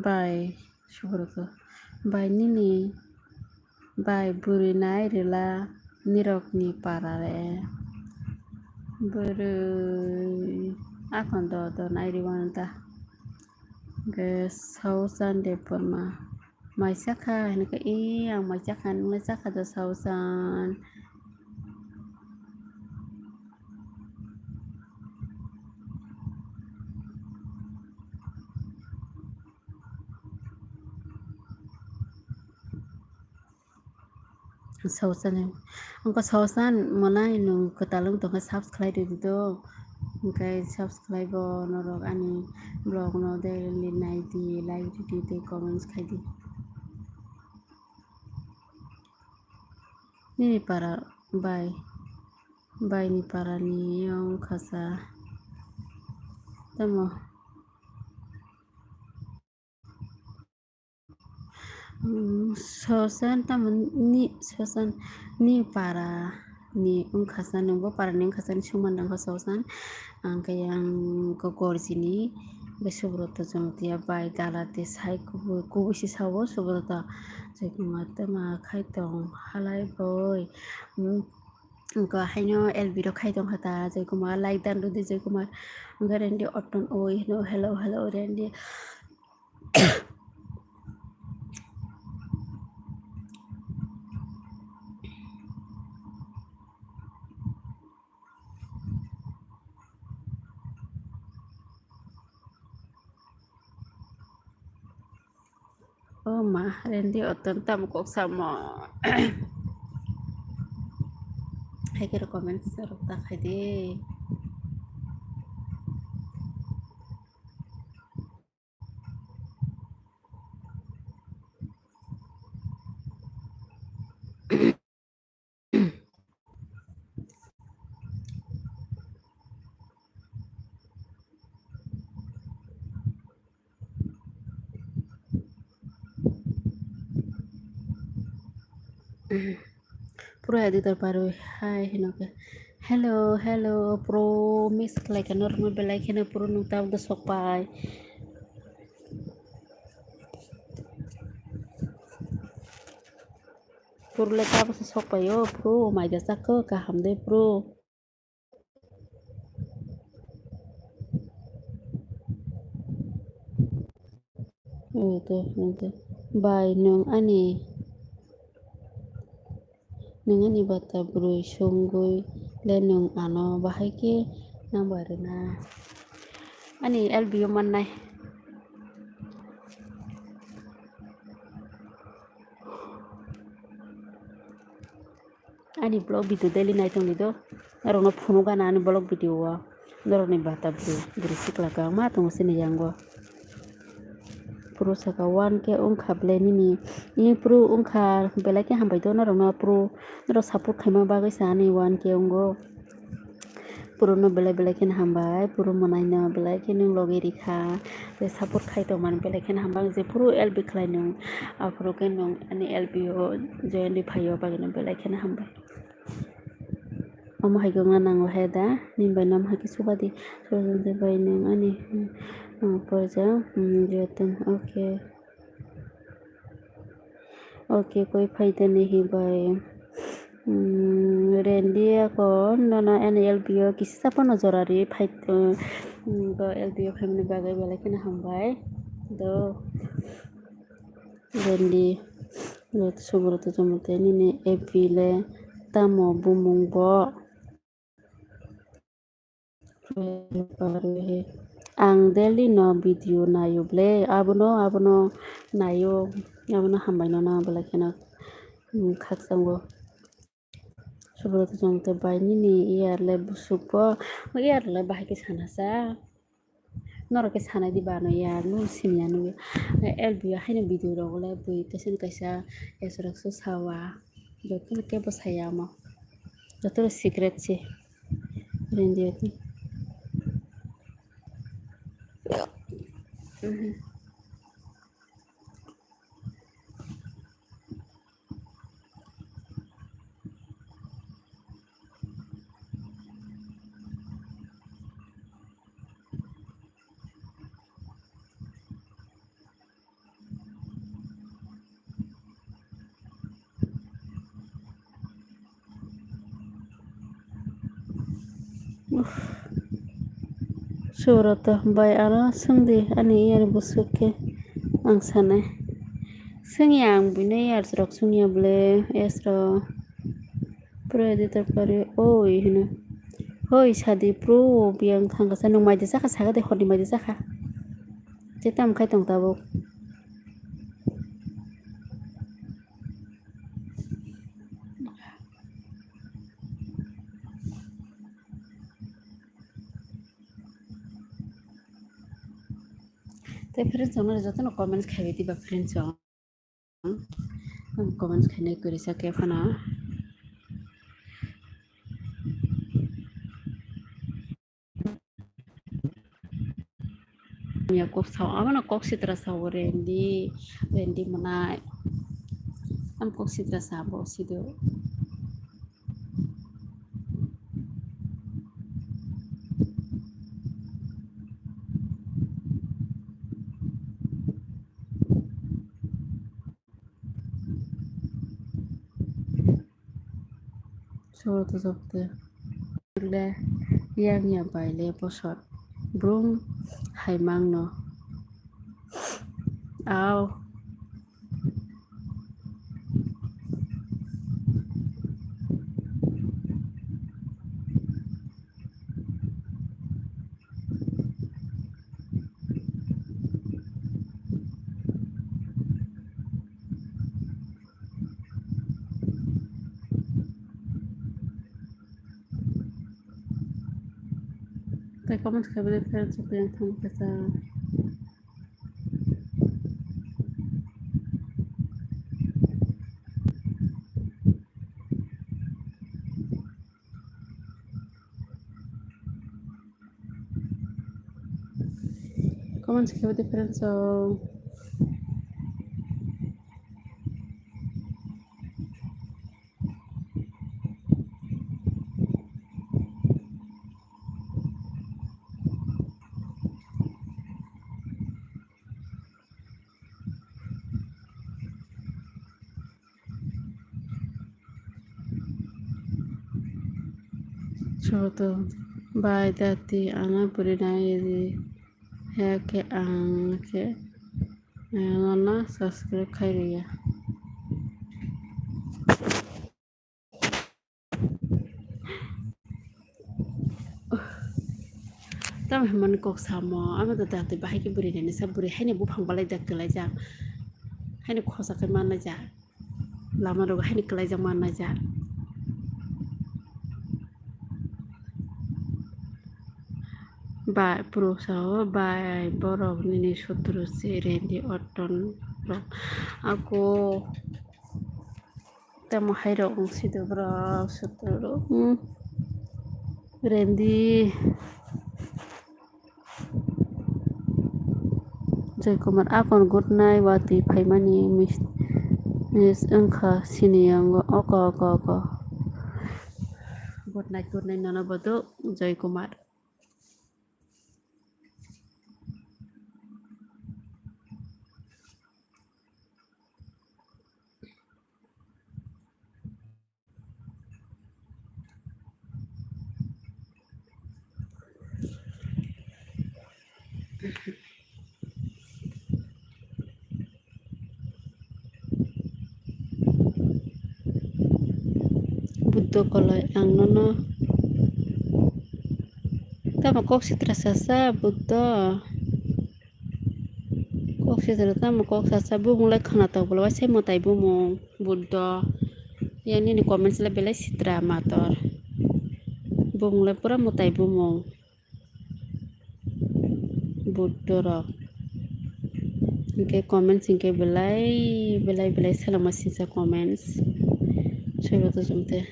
Bai, Subroto. Bai nini, bai bwrwi nai rwla nirokni para re. Bwrwi akhon do do nai rwmani ta. Hwnkhe Sauchan Debbarma. Mai chakha hinwi khe, ee, ang mai chakha, nwng le chakha da Sauchan. Sauchan, wngkha Sauchan mwnai nwng kwtal wng tongkha, subscribe rwdi do, hwnkhe subscribe o norok ani vlog no daily naidi, like rwdi tei comments khaidi. Nini para bai, bai ni para ni wngkha sa tamo. Sauchan tamo ni, Sauchan ni para ni wngkha sa, nwng bo para ni wngkha sa ni sungma nangkha Sauchan. Ang khe yang gorjini Be Subrata Jamatia bai dalati sai kubui, kubui si sao Subrata. Joykumar tama khai tong halai boi. Hmm. Wngkha haino L B rok khai tongkha ta, Joykumar, like dan rwdi Joykumar. Wngkha Randy Orton, oi, hino, hello, hello, Randy. O ma, Randy Orton tamo kok samo. Hai khe rw comment rok ta khai di. Pura editor parwi hai hino khe. Hello, hello, pro miss khlai khe norokno belai kheno pro nwng tabuk sok pai. Pro le tabuk sok pai o pro, mai da chak kho kaham de pro. Bai, nwng ani, nwng ani bata bwrwi songwi le nwng ano bahai khe nang bai rwna. Ani L B o mannai. Ani vlog video daily nai tongdi do. Norokno phunuk gana ani vlog video o. Norokni bata bwrwi, bwrwi sikla kwbangma tongo chini yango. Pro saka one K wngkha belai nini. Ni pro wngkha belai khe hambai do norokno pro. Norok support khaima bagwi sa ani one K wngo. Puro no belai belai kheno hambai, puro mwnaino belai kheno logi rikha, tei support khai tongmani belai kheno hambai, ang jephuru L B khlai nung, aphuru khe nung ani L B o join ri phaio, bagwino belai kheno hambai. Omo hai khe wngna nango hai da, nini bai no omo hai khe subadi, subadi bai nung ani, hmm, porja, hmm, joto, okay. Okay, koi phaitani hibai. Hmm, Randy ako nono ani L B o kisa phano jora ri phai, hmm, bo L B o phaimani bagwi belai kheno hambai. Do Randy, Subrata Jamatia nini F B le tamo bumung bo? Ang daily no video naio ble, abono, abono naio, abono hambai no nang belai kheno, hmm, khakchangbo. Subrata Jamatia bai nini iyar le busuk bo, iyar le bahai khe sana sa. Norok khe sanai di bano ya, nung sini ya nung ya. L B o haino video rok le bui kaisa na kaisa S rok se sawa. Joto no kebo saya omo. Joto no secret se. Randy o. Subrata bai ano swngdi ani iyar busuk khe ang sanai. Swngya ang buino iyar rok swngya bwle S rok. Pura editor pari oi hino. Hoi sadi pro biyang thangkasa nwng maidi chakha sakha de horni maidi chakha. Chetam khai tong tabuk. Tei friends rok no joto no comments khaiwi diba friends rok. Ang comments khainai kwrwi sa khe phano. Ya kok sao, abono kok sitra sao Randy, Randy mwnai. Ang kok sitra sabo sido. Sobo to sobo to. Le yang ya bai le bosor. Brum hai mang no. Au. Tei comment khaibadi friends rok yang thang kasa. Comment khaibadi friends rok. Soto bai dati ana puri nai di. He ke ang ke, eh, nona subscribe khai riya. Tamo hwnmani kok samo, ano da dati bahai khe bwrwi nani sa, bwrwi haino buphang balai da kwlaijak, haino khosa khe manlaijak, lama rogo haino kwlaijak manlaijak. Bai, puro sao, bai, borok nini sotro se rendi oton rok. Ako tamo hai rok wng sido borok sotro rok. Hmm. Rendi. Joy Kumar, akon good night, watwi phaimani mis, mis wngkha sini yango. Oko, oko, oko. Good night, good night, nono bodo, Joy Kumar. Buddho koloi ang nono tamo kok sitra sasa Buddho. Kok sitra tamo kok sasa bumung lai khwnatok bwlai waisa mwtai bumung Buddho. Yang nini comments le belai sitra mator. Bumung le pura mwtai bumung. Buddho rok. Hingke comments hingke belai, belai, belai selengma sisa comments. Soibo to jumte.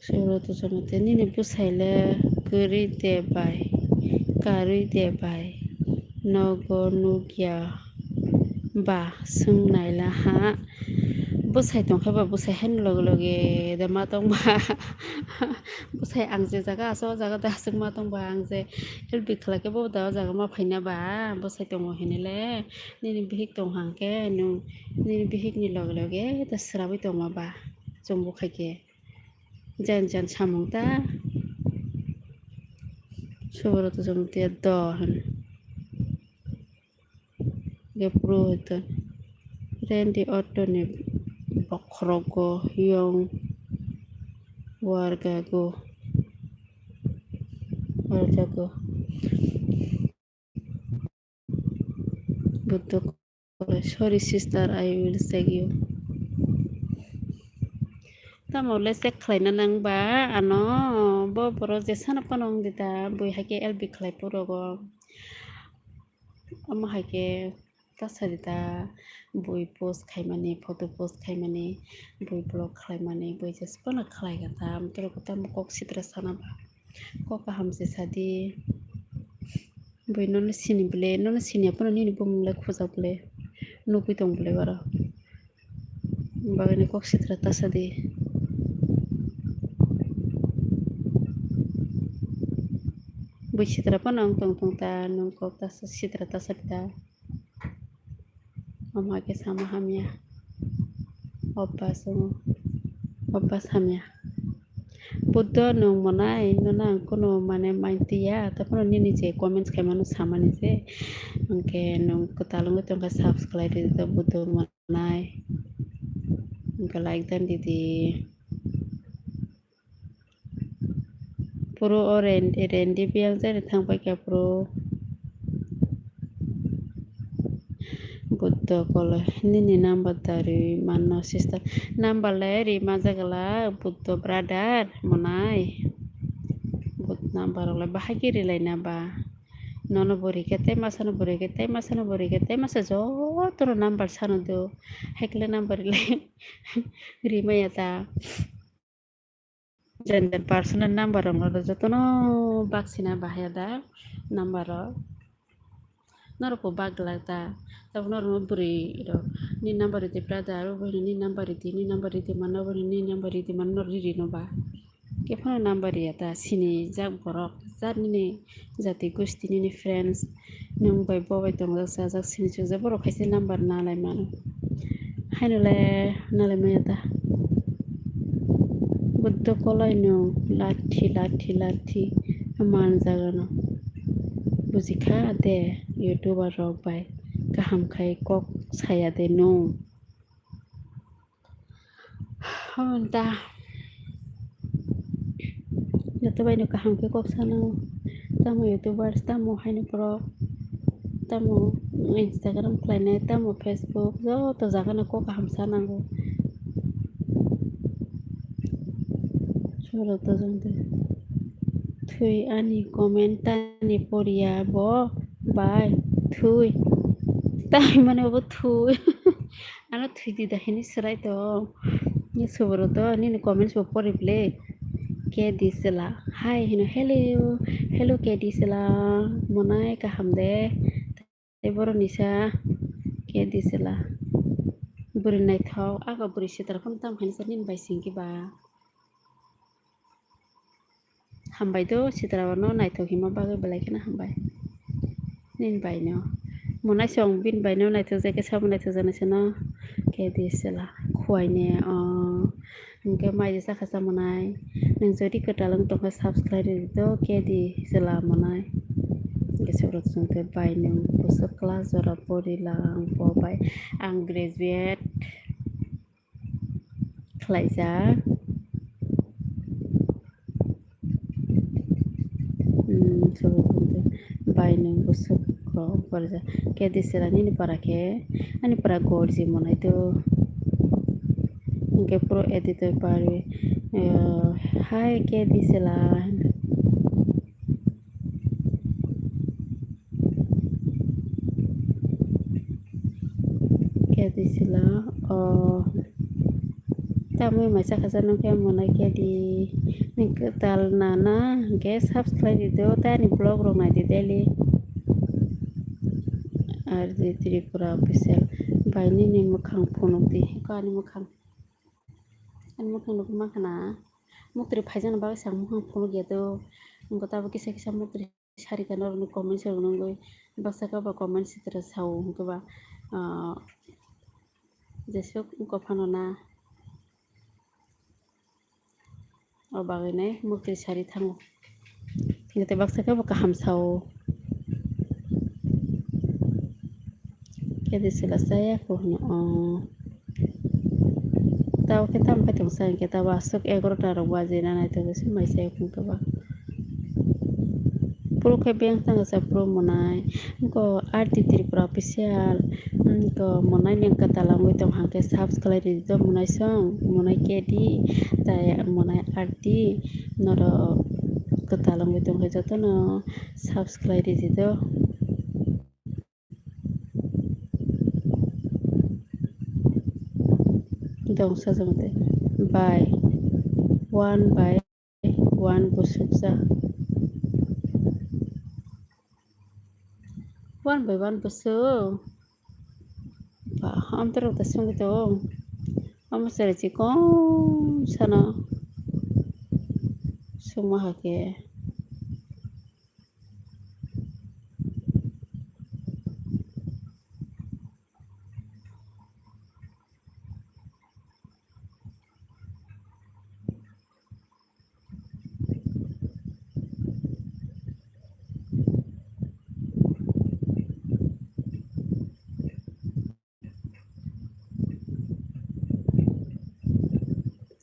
Soro to samo te nini bwsai le kwrwi de bai, karwi de bai, nogo nukya ba swng naila ha. Bwsai tongkha ba bwsai haino loge loge de ma tong ba. Bwsai ang je jaga aso o jaga de aswk ma tong ba, ang je help khlai khe bo da o jaga ma phaina ba bwsai tongo hinile. Nini bihik tong hang khe nwng nini bihik ni loge loge de swrabwi tongma ba chwng bo khai khe. Jan jan samung ta. Subroto Jamatia do hwn. Ge purohito. Rendi Otto ni bokhorogo yong wargago. Wargago. Buddho koloi, "Sorry sister, I will check you." Tamo le check khlaina nang ba ano bo borok jesano phano wng di ta bui hai khe L B khlai phurogo. Omo hai khe ta sadi ta bui post khaimani, photo post khaimani, bui vlog khlaimani, bui jesano khlai kha ta, amtwrwgo tamo kok sitra sana ba. Kok kaham se sadi. Bui nono sini bole, nono sini aphano nini bumung le khujak bole. Nugui tong bole baro. Bagwi ni kok sitra ta sadi. Bui sitra phano wng tong tong ta, nwng kok ta sitra ta sari ta. Omo hai khe sama hamya. Obas wng, obas hamya. Buddho nwng monai, nono ang kunu mane maintiya, tei phano nini je comments khaimano samani se. Hwnkhe nwng kwtal wngwi tongkha, subscribe rwdi Buddho monai. Hwnkhe like dan didi. Puro o ren-, rendi biyang jani thang paikha puro. Buddho kolo nini number da ri mano sister. Number le ri manjak la Buddho brother monai. But number rok le bahai khe ri laina ba. Nono bo ri khe tei masa no bo ri khe tei masa no bo ri khe tei masa joto no number sano do. Hai khe le number ri lai ri maya ta. Jen jen personal number rok no jotono baksina bahaya da number rok. Norok bo bak glak da. Tabuk norok no bwrwi rok ni number rwdi brother, obo hwnwi ni number rwdi, ni number rwdi mano, obo hwnwi ni number rwdi mano, norok riri no ba. Khe phano number riya da sini jak borok, jar nini jati gosti nini friends, nwng bai bo bai tongjak chajak sini chukjak borok khaisa number nalai mano. Haino le nalai maya ta. Buddho kolai no lathi lathi lathi manjagano. Bujikha de YouTuber rok bai kaham khai kok saya de no. Honta joto bai no kaham khe kok sano, tamo YouTubers, tamo haino borok, tamo Instagram khlainai, tamo Facebook, joto jaga no kok kaham sanango. Soro to jong de. Thui ani comment tani poriya bo bai thui. Tai mane bo thui. Ano thwidi da hini swrai tong. Ni suboro to nini comments bo pori ble. K D Sela. Hi hino hello. Hello K D Sela. Monai kaham de. Tei borok ni sa K D Sela. Bwrwi naithok. Aga bwrwi sitra phano tamo khainwi sa nini bai singki ba. Hambai do sitra no naithok hima bagwi belai kheno hambai. Nini bai no. Monai song bini bai no naithok jai khe sabo naithok jani sano K D Sela. Khuaine o hwnkhe mai jesa kha sa monai. Nwng jodi kwtal wng tongkha subscribe rwdi do K D Sela monai. Hwnkhe subrok chwngkhe bai nwng bwswk class jora pori lang bo bai ang graduate khlaijak. Hmm, so, bai nwng bwswk kok barjak. K D Sela nini para khe, ani para gorji monai to. Hwnkhe pro editor pari, eh, hai K D Sela. K D Sela, o, tamwi mai chakha sa nung khe monai K D ni kwtal nana hwnkhe subscribe rwdi o tei ani vlog rok naidi daily. R J Tripura official bai nini mwkhang phunukdi, ani mwkhang, ani mwkhang nugwi mankha na. Muktri phaijakna bagwi se ang mukhang phunukya do, wngkha tabuk kisa kisa muktri. Sarika norokni comment rok nungwi baksa khe ba comment sitra sao hwnkhe ba, ah, jesuk wngkha phano na o bagwi nai muktwi sari thango. Hwnkhe baksa khe bo kaham sao. Khe de sila saya ko hino, oh. Tabo khe tamo khe tongsa hwnkhe tabo aswk egarota rok baji na naithogo se mai sai phung khe ba. Puro khe beng tang sa puro monai. Wngko R T Tripura official. Wngko monai ni kwtal wngwi tong hang khe subscribe rwdi do monai song. Monai K D tai monai R T norok kwtal wngwi tong khe jotono subscribe rwdi do. Dong sajagde by one by one bwswk ja. One by one bwswk. Ba, amtwrwk da swngwi tongo. Omo chwrai chikon sana swngma hakhe.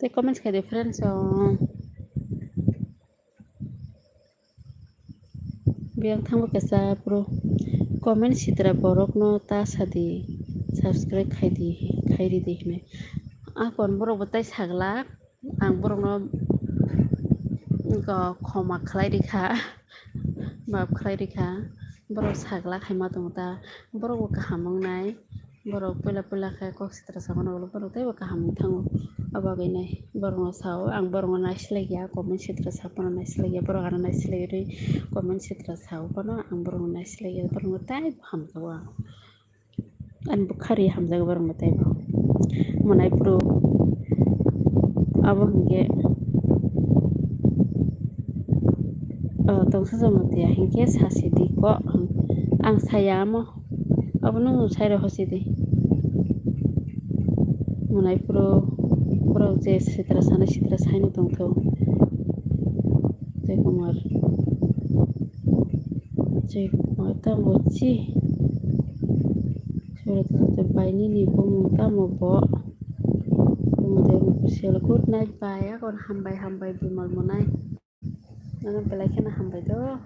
Tei comments khai di friends o. Biyang thangbo kisa bro. Comment sitra borokno ta sadi, subscribe khai di, khai ridi hinwi. Akon borok bo tai saglak, ang borokno khoma khlai rikha, maaf khlai rikha. Borok saglak hai ma tongo ta, borok bo kaham wngnai. Borok puila puila khe kok sitra samano ulo borok teibo kaham wng thango. Abo bagwi nai borokno sao, ang borokno naisilaiya, comment sitra sa phano naisilaiya, borok ano naisilai rwi comment sitra sao phano ang borokno naisilaiya, borokno teibo hamjago ang. Ani bwkha rwi hamjago borokno teibo. Monai bro abo hwnkhe. O tongsa Jamatia hinkhe sasi di kok, ang saya amo, abono sai rw hosi di. Monai phuru borok je sitra sanai sitra saino tongthok. Joy Kumar, Joy Kumar tamo chi. Bainini bumung tamo bo. Good night bai, akon hambai hambai bimal monai. Nono belai kheno hambai do.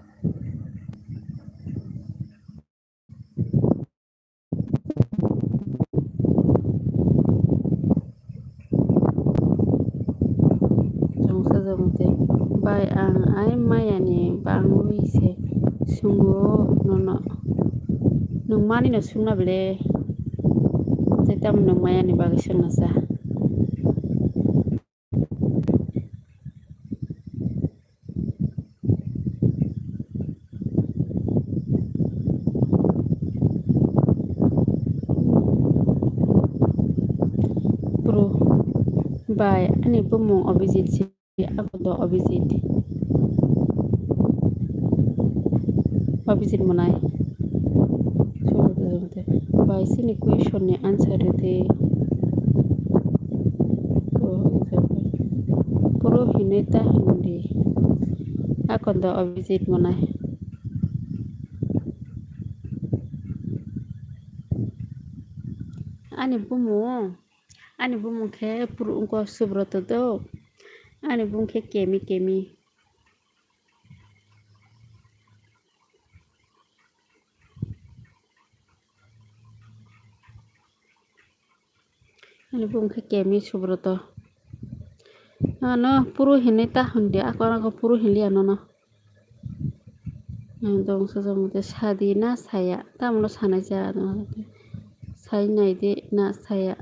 Chwngsa jabon tei bai ang ai mayani bangwi se swngo nono. Nwng manino swngna bele tei tamo nwng mayani bagwi swngna cha. Bro, bai, ani bumung Abhijit se, ako do Abhijit. Abhijit monai. Bai, chini question ni answer rwdi. Puro hinwi ta hindi. Akon do Abhijit monai. Ani bumung, ani bumung khe puro wngkha Subroto do. Ani bumung khe Kemi, Kemi. Ani bumung khe Kemi Subroto. Ano puro hinwi ta hindi, ako ano puro hinliya nono. Ang dong sajak mate sadi na saya, tamno sanai cha, sai naidi na saya,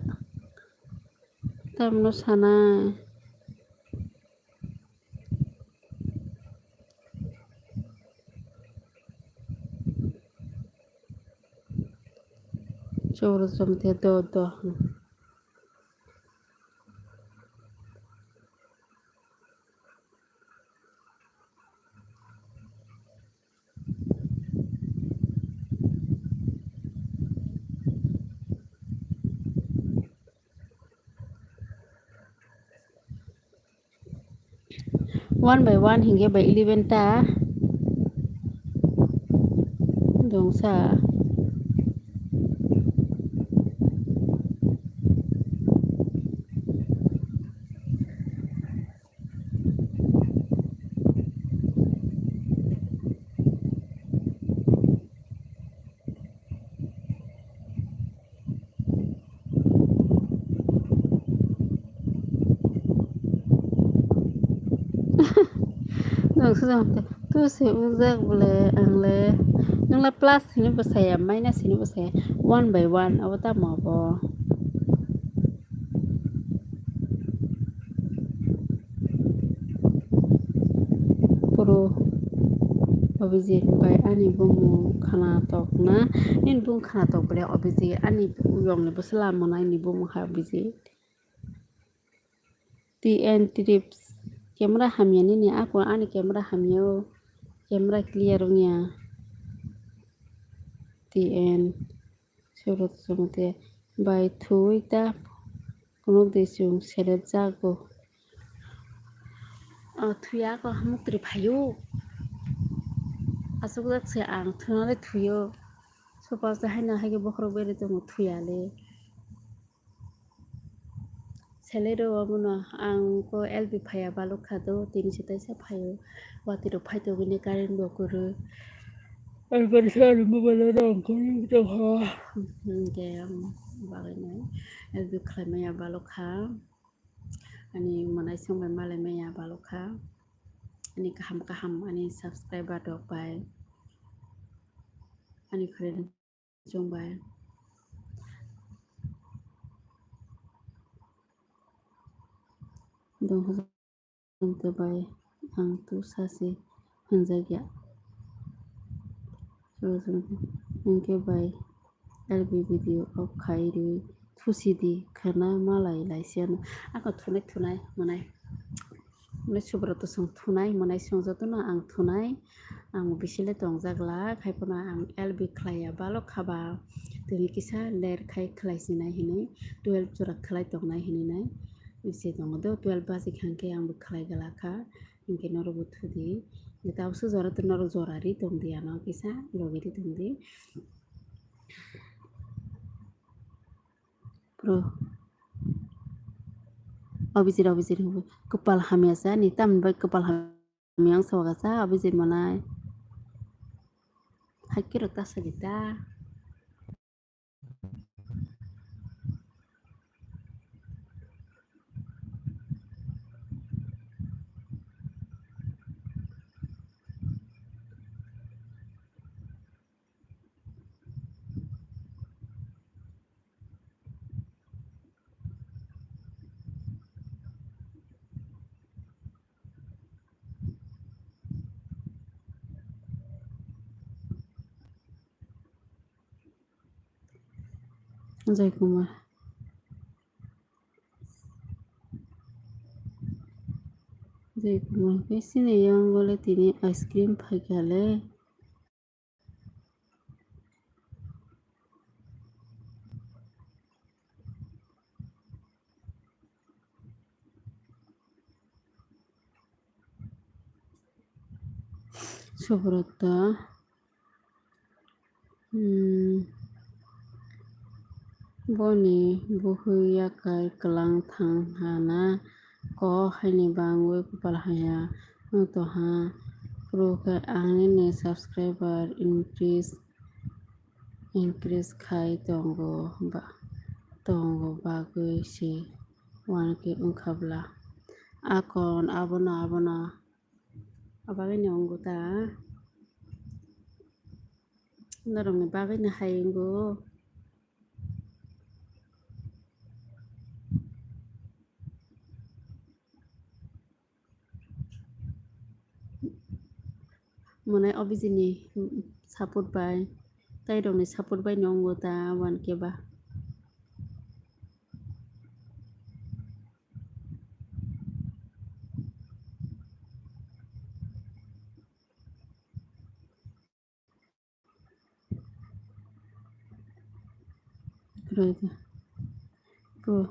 tamno sanai. Choro chomte do do. One by one hingke by eleven ta dongsa. Nang sujak te, tu se ujak bole ang le, nang le plus hini bwsaya, minus hini bwsaya, one by one, abo tamo abo? Puro Abhijit bai ani bumung khana tok na, nini bumung khana tok bole Abhijit, ani yong ni bwsala mwnai ni bumung hai Abhijit. T N trips camera hamya nini, ako ani camera hamya o, camera clear wngya. T N Suro chwngte bai thuwi ta phunuk di chwng selep jago. O thuya ako hamuk twi phaio. Aswk jak se ang thunani thuyo. Sopa se haino haikhe bokhorok beri tongo thuya le. Hello, abono ang ko L B phaiya balok kha do, tini se taisa phaio, watwi rok phai tongwi ni current bo kwrwi. Ang kaisa ani mobile o rang kwrwi tongkha. Hwnkhe ang bagwi no L B khlai maya balok kha, ani mwnai song bai malai maya balok kha, ani kaham kaham ani subscriber rok bai, ani friend Chwng bai. Dongha jongte bai ang tu sasi hwnjakya. Hwnkhe bai L B video off khai rwi thusi di khwna malai laisiano. Ako thunai thunai mwnai. Mwnai Subrata song thunai mwnai song jotono ang thunai. Ang bisile tongjak glak, hai phano ang L B khlaiya balok khaba, tini kisa ler khai khlai sinai hinwi, twelve jora khlai tongnai hinwi nai. Se tongo do, twelve baji kha hwnkhe ang bo khlai glak kha, hinkhe norok bo thudi. Tabukhe jora to norok jora ri tongdi, ano kisa logi ri tongdi. Bro. Obijir, obijir, kwpal hamya sa ni, tamni bai kwpal hamya. Miyang soga sa abijit mwnai. Haikhe rok ta sadi ta. Jai Kumar. Jai Kumar khe sini yang bole tini ice cream phaikha le. Subrata, hmm, boni buhui yakai kwlang thang hana ko haini bangwi kwpal haya wng tongha. Phuru khe ang nini subscriber increase, increase khai tongo ba, tongo bagwi se wankhe wngkha bwla. Akon abono, abono, abagwino wngo ta. Norokni bagwino hai wngo. Mwnai obijini support bai, tei rokni support bai no wngo ta one K ba. Rwdi. Bo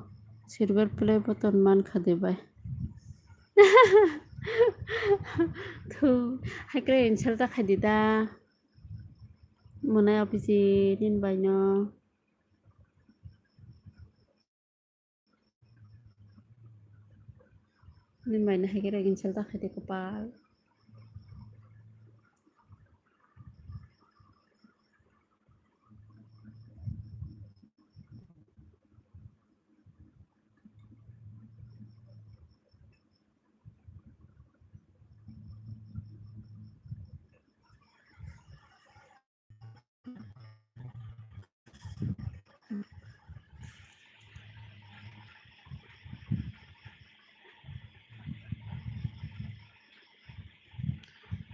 silver play button mankha de bai. Thu, haikhe insult ta khaidi da. Mwnai office nini bai no. Nini bai no haikhe insult ta khaidi kopal.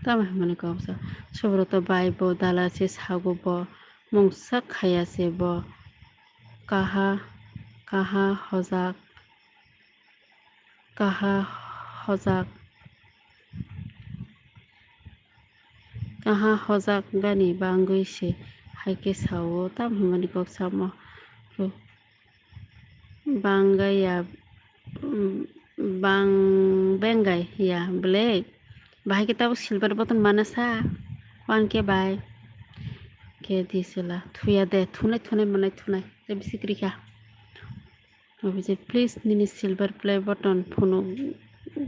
Tamo hinmani kok sa, Subrata bai bo dala se sago bo mungsa khaya se bo kaha, kaha hojak. Kaha hojak, kaha hojak gani bangwi se hai khe sao, tamo hinmani kok samo. Bangaya, bang bengai ya belai. Bahai khe tabuk silver button mana sa, one K bai. Khe di sela, thuya de, thunai, thunai, manai, thunai. Tei bisi kwrwi kha. Obise please nini silver play button phunuk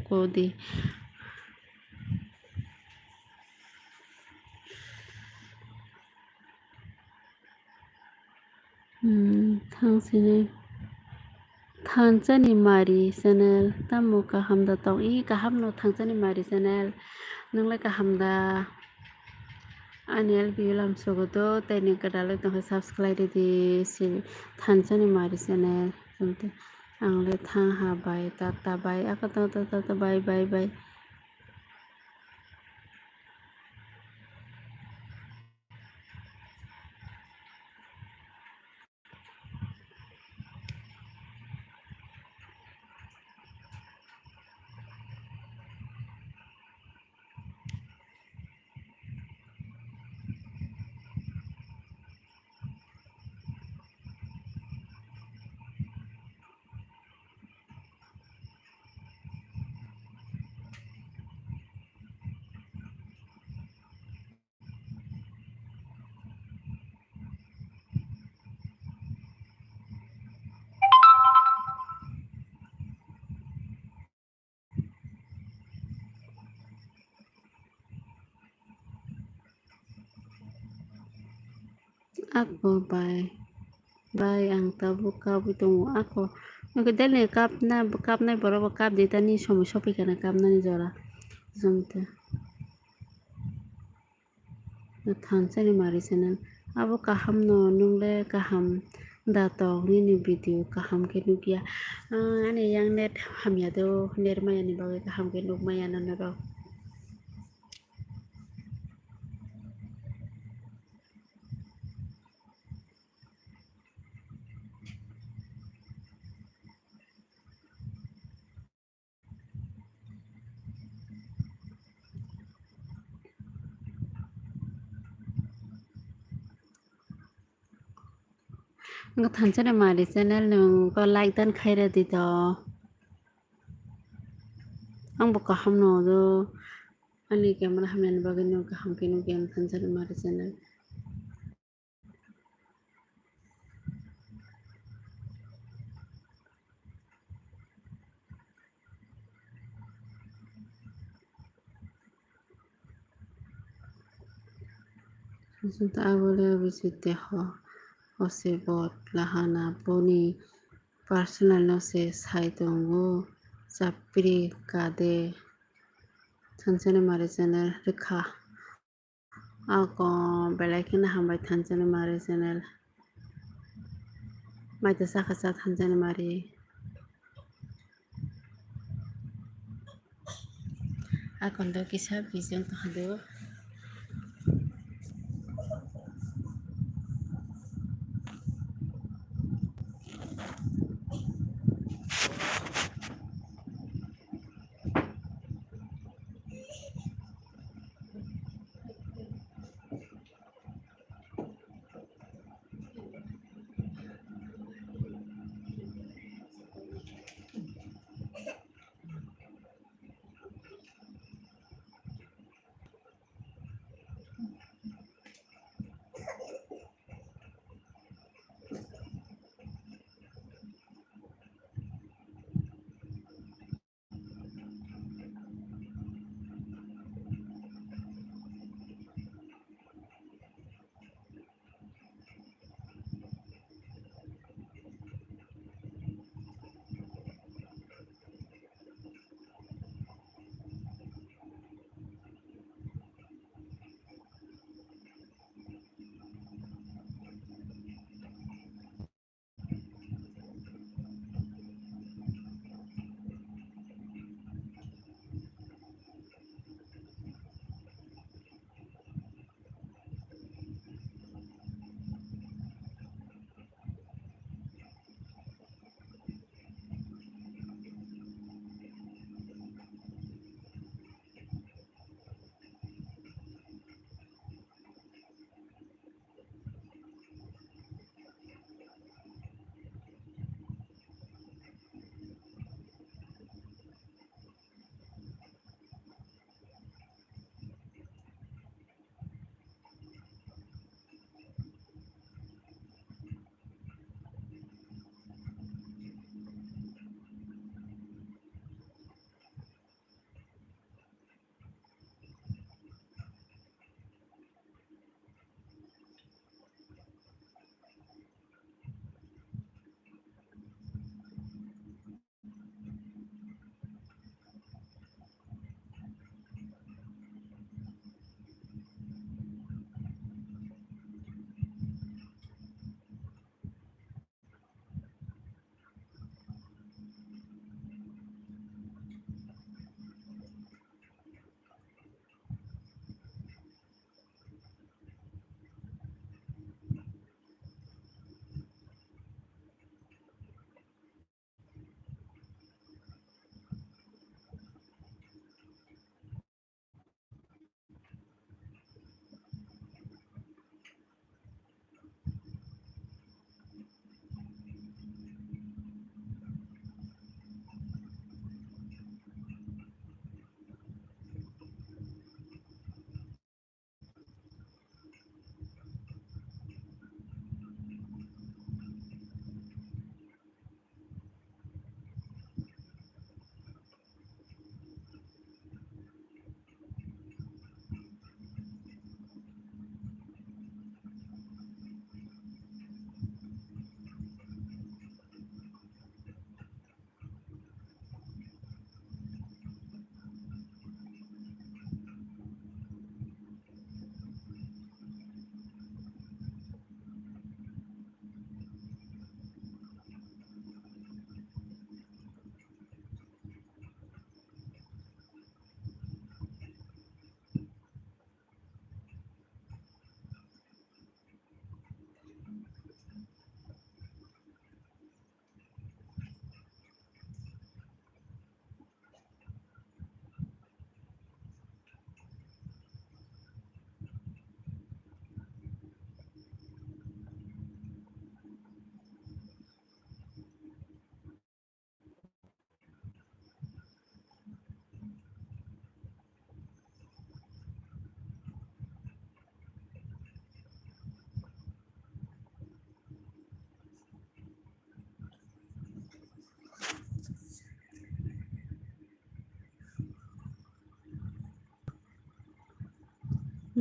go di. Hmm, thang sini. Thansa ni mari channel, tamo kaham da tong? I kaham no Thansa ni mari channel. Nung le kaham da? Ani L B U lam sogo do, tei ni kwdalwi tongkha subscribe ridi si Thansa ni mari channel. Ang le thang ha bai, tata bai, aka tata tata bai, bai, bai. Ako bai, bai ang tabuk kabwi tongo. Ako, ako daily kapna, kapnai borok bo kap di, tani somoi sophi kana kapnani jora. Jomte. Thansa ni mari channel. Abo kaham no, nung le kaham da tong, nini video kaham khe nukya. Ah, ani yang net hamya do, net maya ni bagwi kaham khe nuk maya na norok. Ang Thansa ni mari channel nung ko like dan khai rw di to. Ang bo kaham no do. Ani camera hamya ni bagwi nung kaham khe nukya ang Thansa ni mari channel. Abo le bisi teho, o se bot lahana boni personal no se sai tongo, chapri kade Thansa ni mari channel rwkha. Ako belai kheno hambai Thansa ni mari channel. Maitwsa kha cha Thansa ni mari. Akondo kisa bijeng tongdo.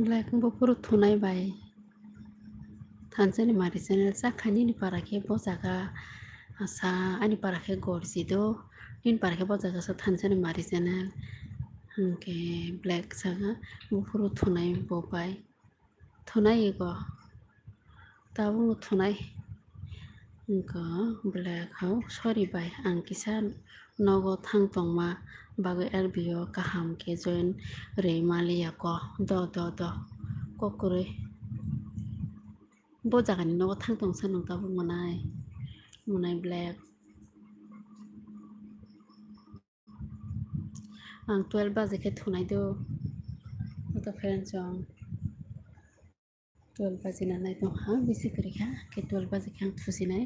Like buphuru thunai bai thansani mari channel sakha nini para khe bo jaga sa ani para khe gorji do nini para khe bo jaga sa thansani mari channel hwnkhe black saka buphuru thunai bo bai thunai ego tabukno thunai wngkha black hao sorry bai ang kisa. Nogo thang tongma bagwi R B o kaham khe join rwi maliya ko. Do, do, do. Kok kwrwi. Bo jagani nogo thang tongsa nung tabuk mwnai. Mwnai black. Ang twelve baje khe thunai do. Joto friends rok. Twelve baji nanai tong ha, bisi kwrwi kha, khe twelve baji khe ang thusinai,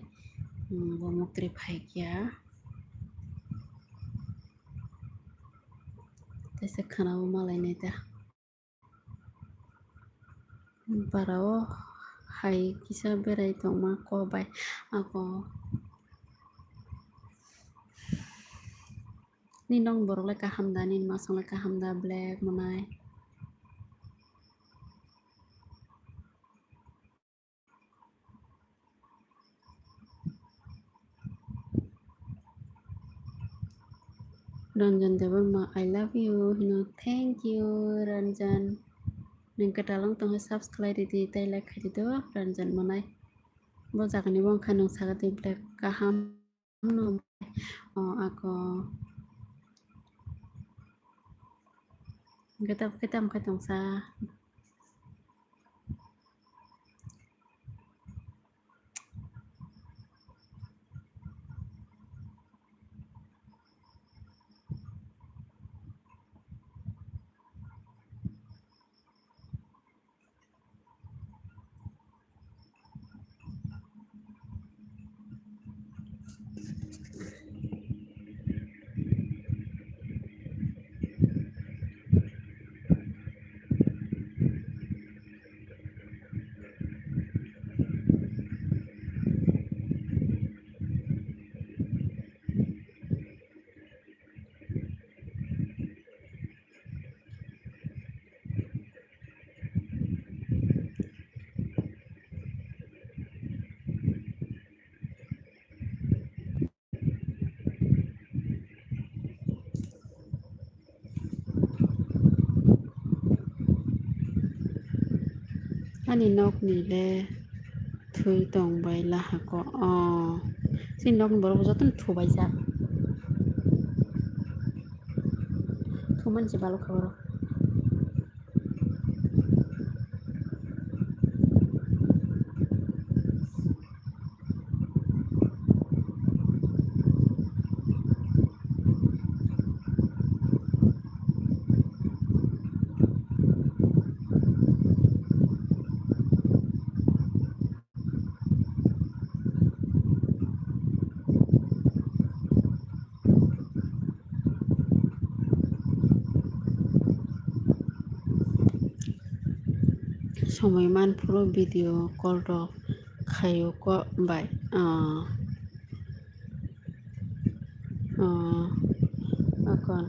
hmm, bo muktwi phai kya. Teisa khana bo malai nai ta. Bara o hai kisa berai tongma ko bai ako. Ni nong borok le kaham da, ni masong le kaham da, black mwnai. Ranjan Debbarma, I love you hino. Thank you, Ranjan. Nung kwtal wng tongkhe subscribe ridi tei like khaidi do, Ranjan mwnai. Bo jagani bo wngkha nung saga tei black kaham no, o, ako. Hwnkhe tabuk khe tamo khe tongsa. Ani nokni le thwi tong bai lahako. O, chini nokni borok jotono thubaijak. Thumani se balok kha borok. Somoi manphuru video call rok khaio ko bai. Ah. Ah, akon.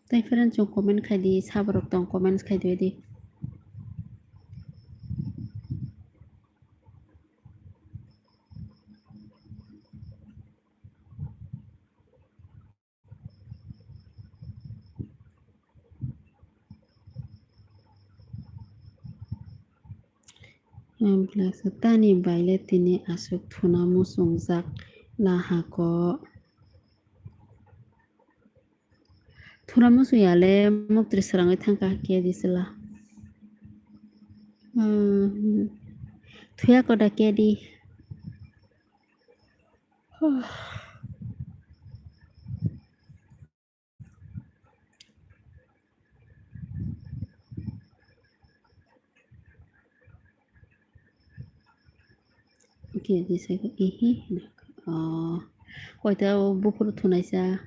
Tei friends, chwng comment khai di, saborok tong comments khai di, di. Tani baile tini aswk thuna muchungjak la hako. Thuna muchung ya le muktri srangwi thangkha kedi chwla. Hmm. Thuya koda kedi. Kedi sai kho, ihi, oh, koita o buphuru thunaisa.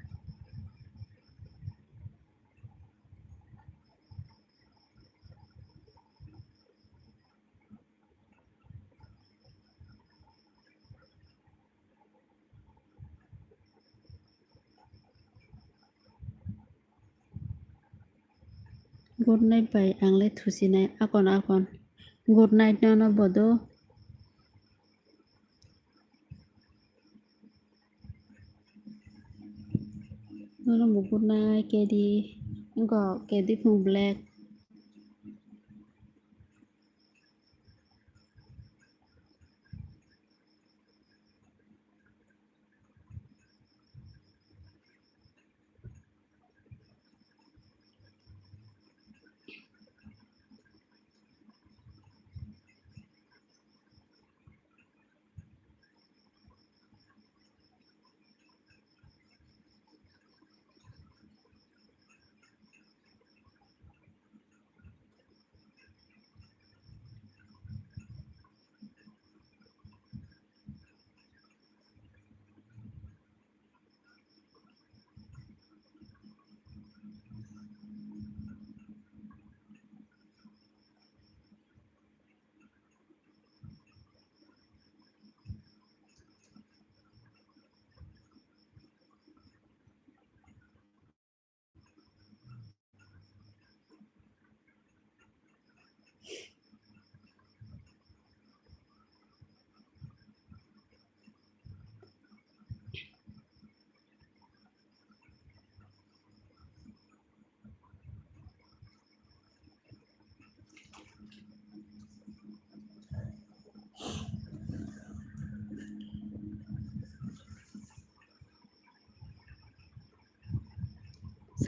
Good night bai, ang le thusinai akon akon. Good night nono bodo. Nono bo good night kedi. Go kedi phung black.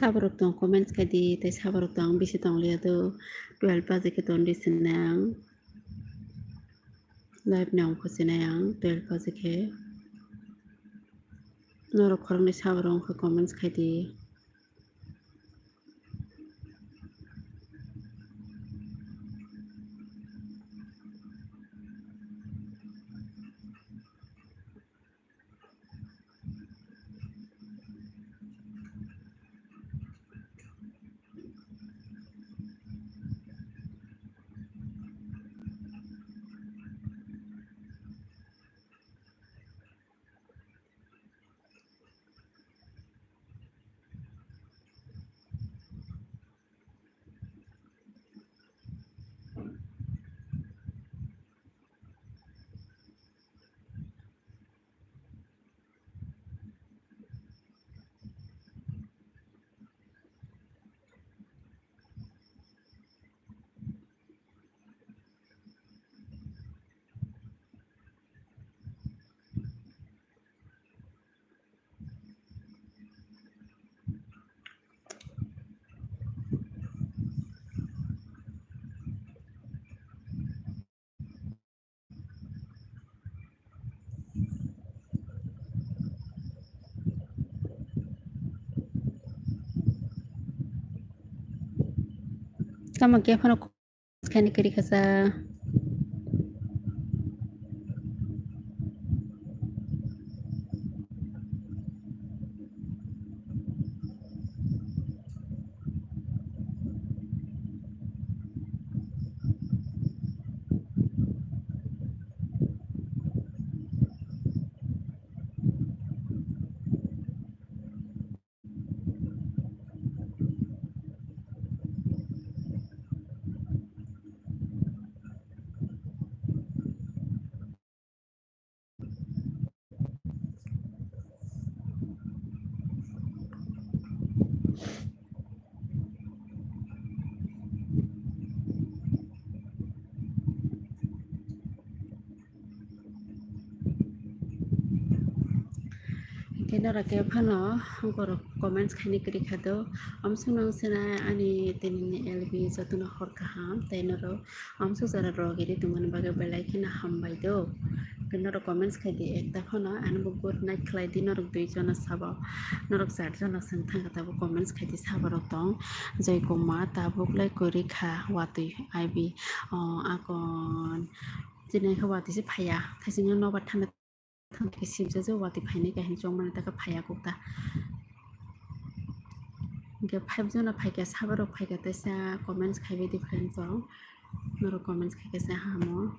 Saborok tong comments khai di, tei saborok tong bisi tong liya do, twelve baje khe ton di sinai ang. Live ni ongkho sinai ang twelve baje khe. Norok khoroknwi saborok wngkha comments khai di. Tamo khe phano khani kwrwi kha sa. Tei norok khe phano borok comments khaini kwrwi kha do. Amsuk nang sena ani tini ni L B jotono hor kaham tei norok amsuk jora rogiri tongmani bagwi belai kheno hambai do. Norok comments khai di ekta phano, ani bo good night khlai di norok dui jona sabo. Norok char jona chwng thang kha tabuk comments khai di sabo rok tong. Joy Kumar tabuk lai kwrwi kha watwi I B, o, akon. Chini khe watwi se phaiya, thaisingno nobar thangna thangkhe sibjajak, watwi phainai khe hinwi chongmani takhe phaiya kok ta. Hinkhe five jona phaikha, sabarok phaikha, teisa comments khaibai di friends rok, norok comments khaikhe se hamo.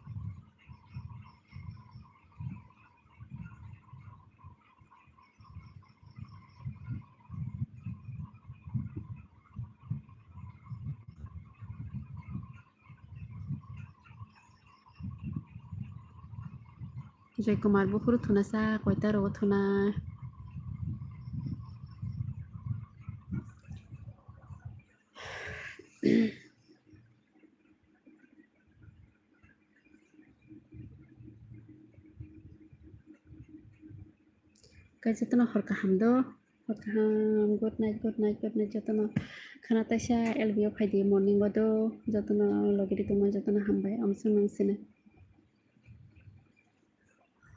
Joy Kumar buphuru thuna sa, koita rogo thuna. Khe jotono hor kaham do, hor kaham, good night, good night, good night jotono. Khana taisa L B o phaidi morning o do, jotono logiri tongma jotono hambai, amsuk nang sina.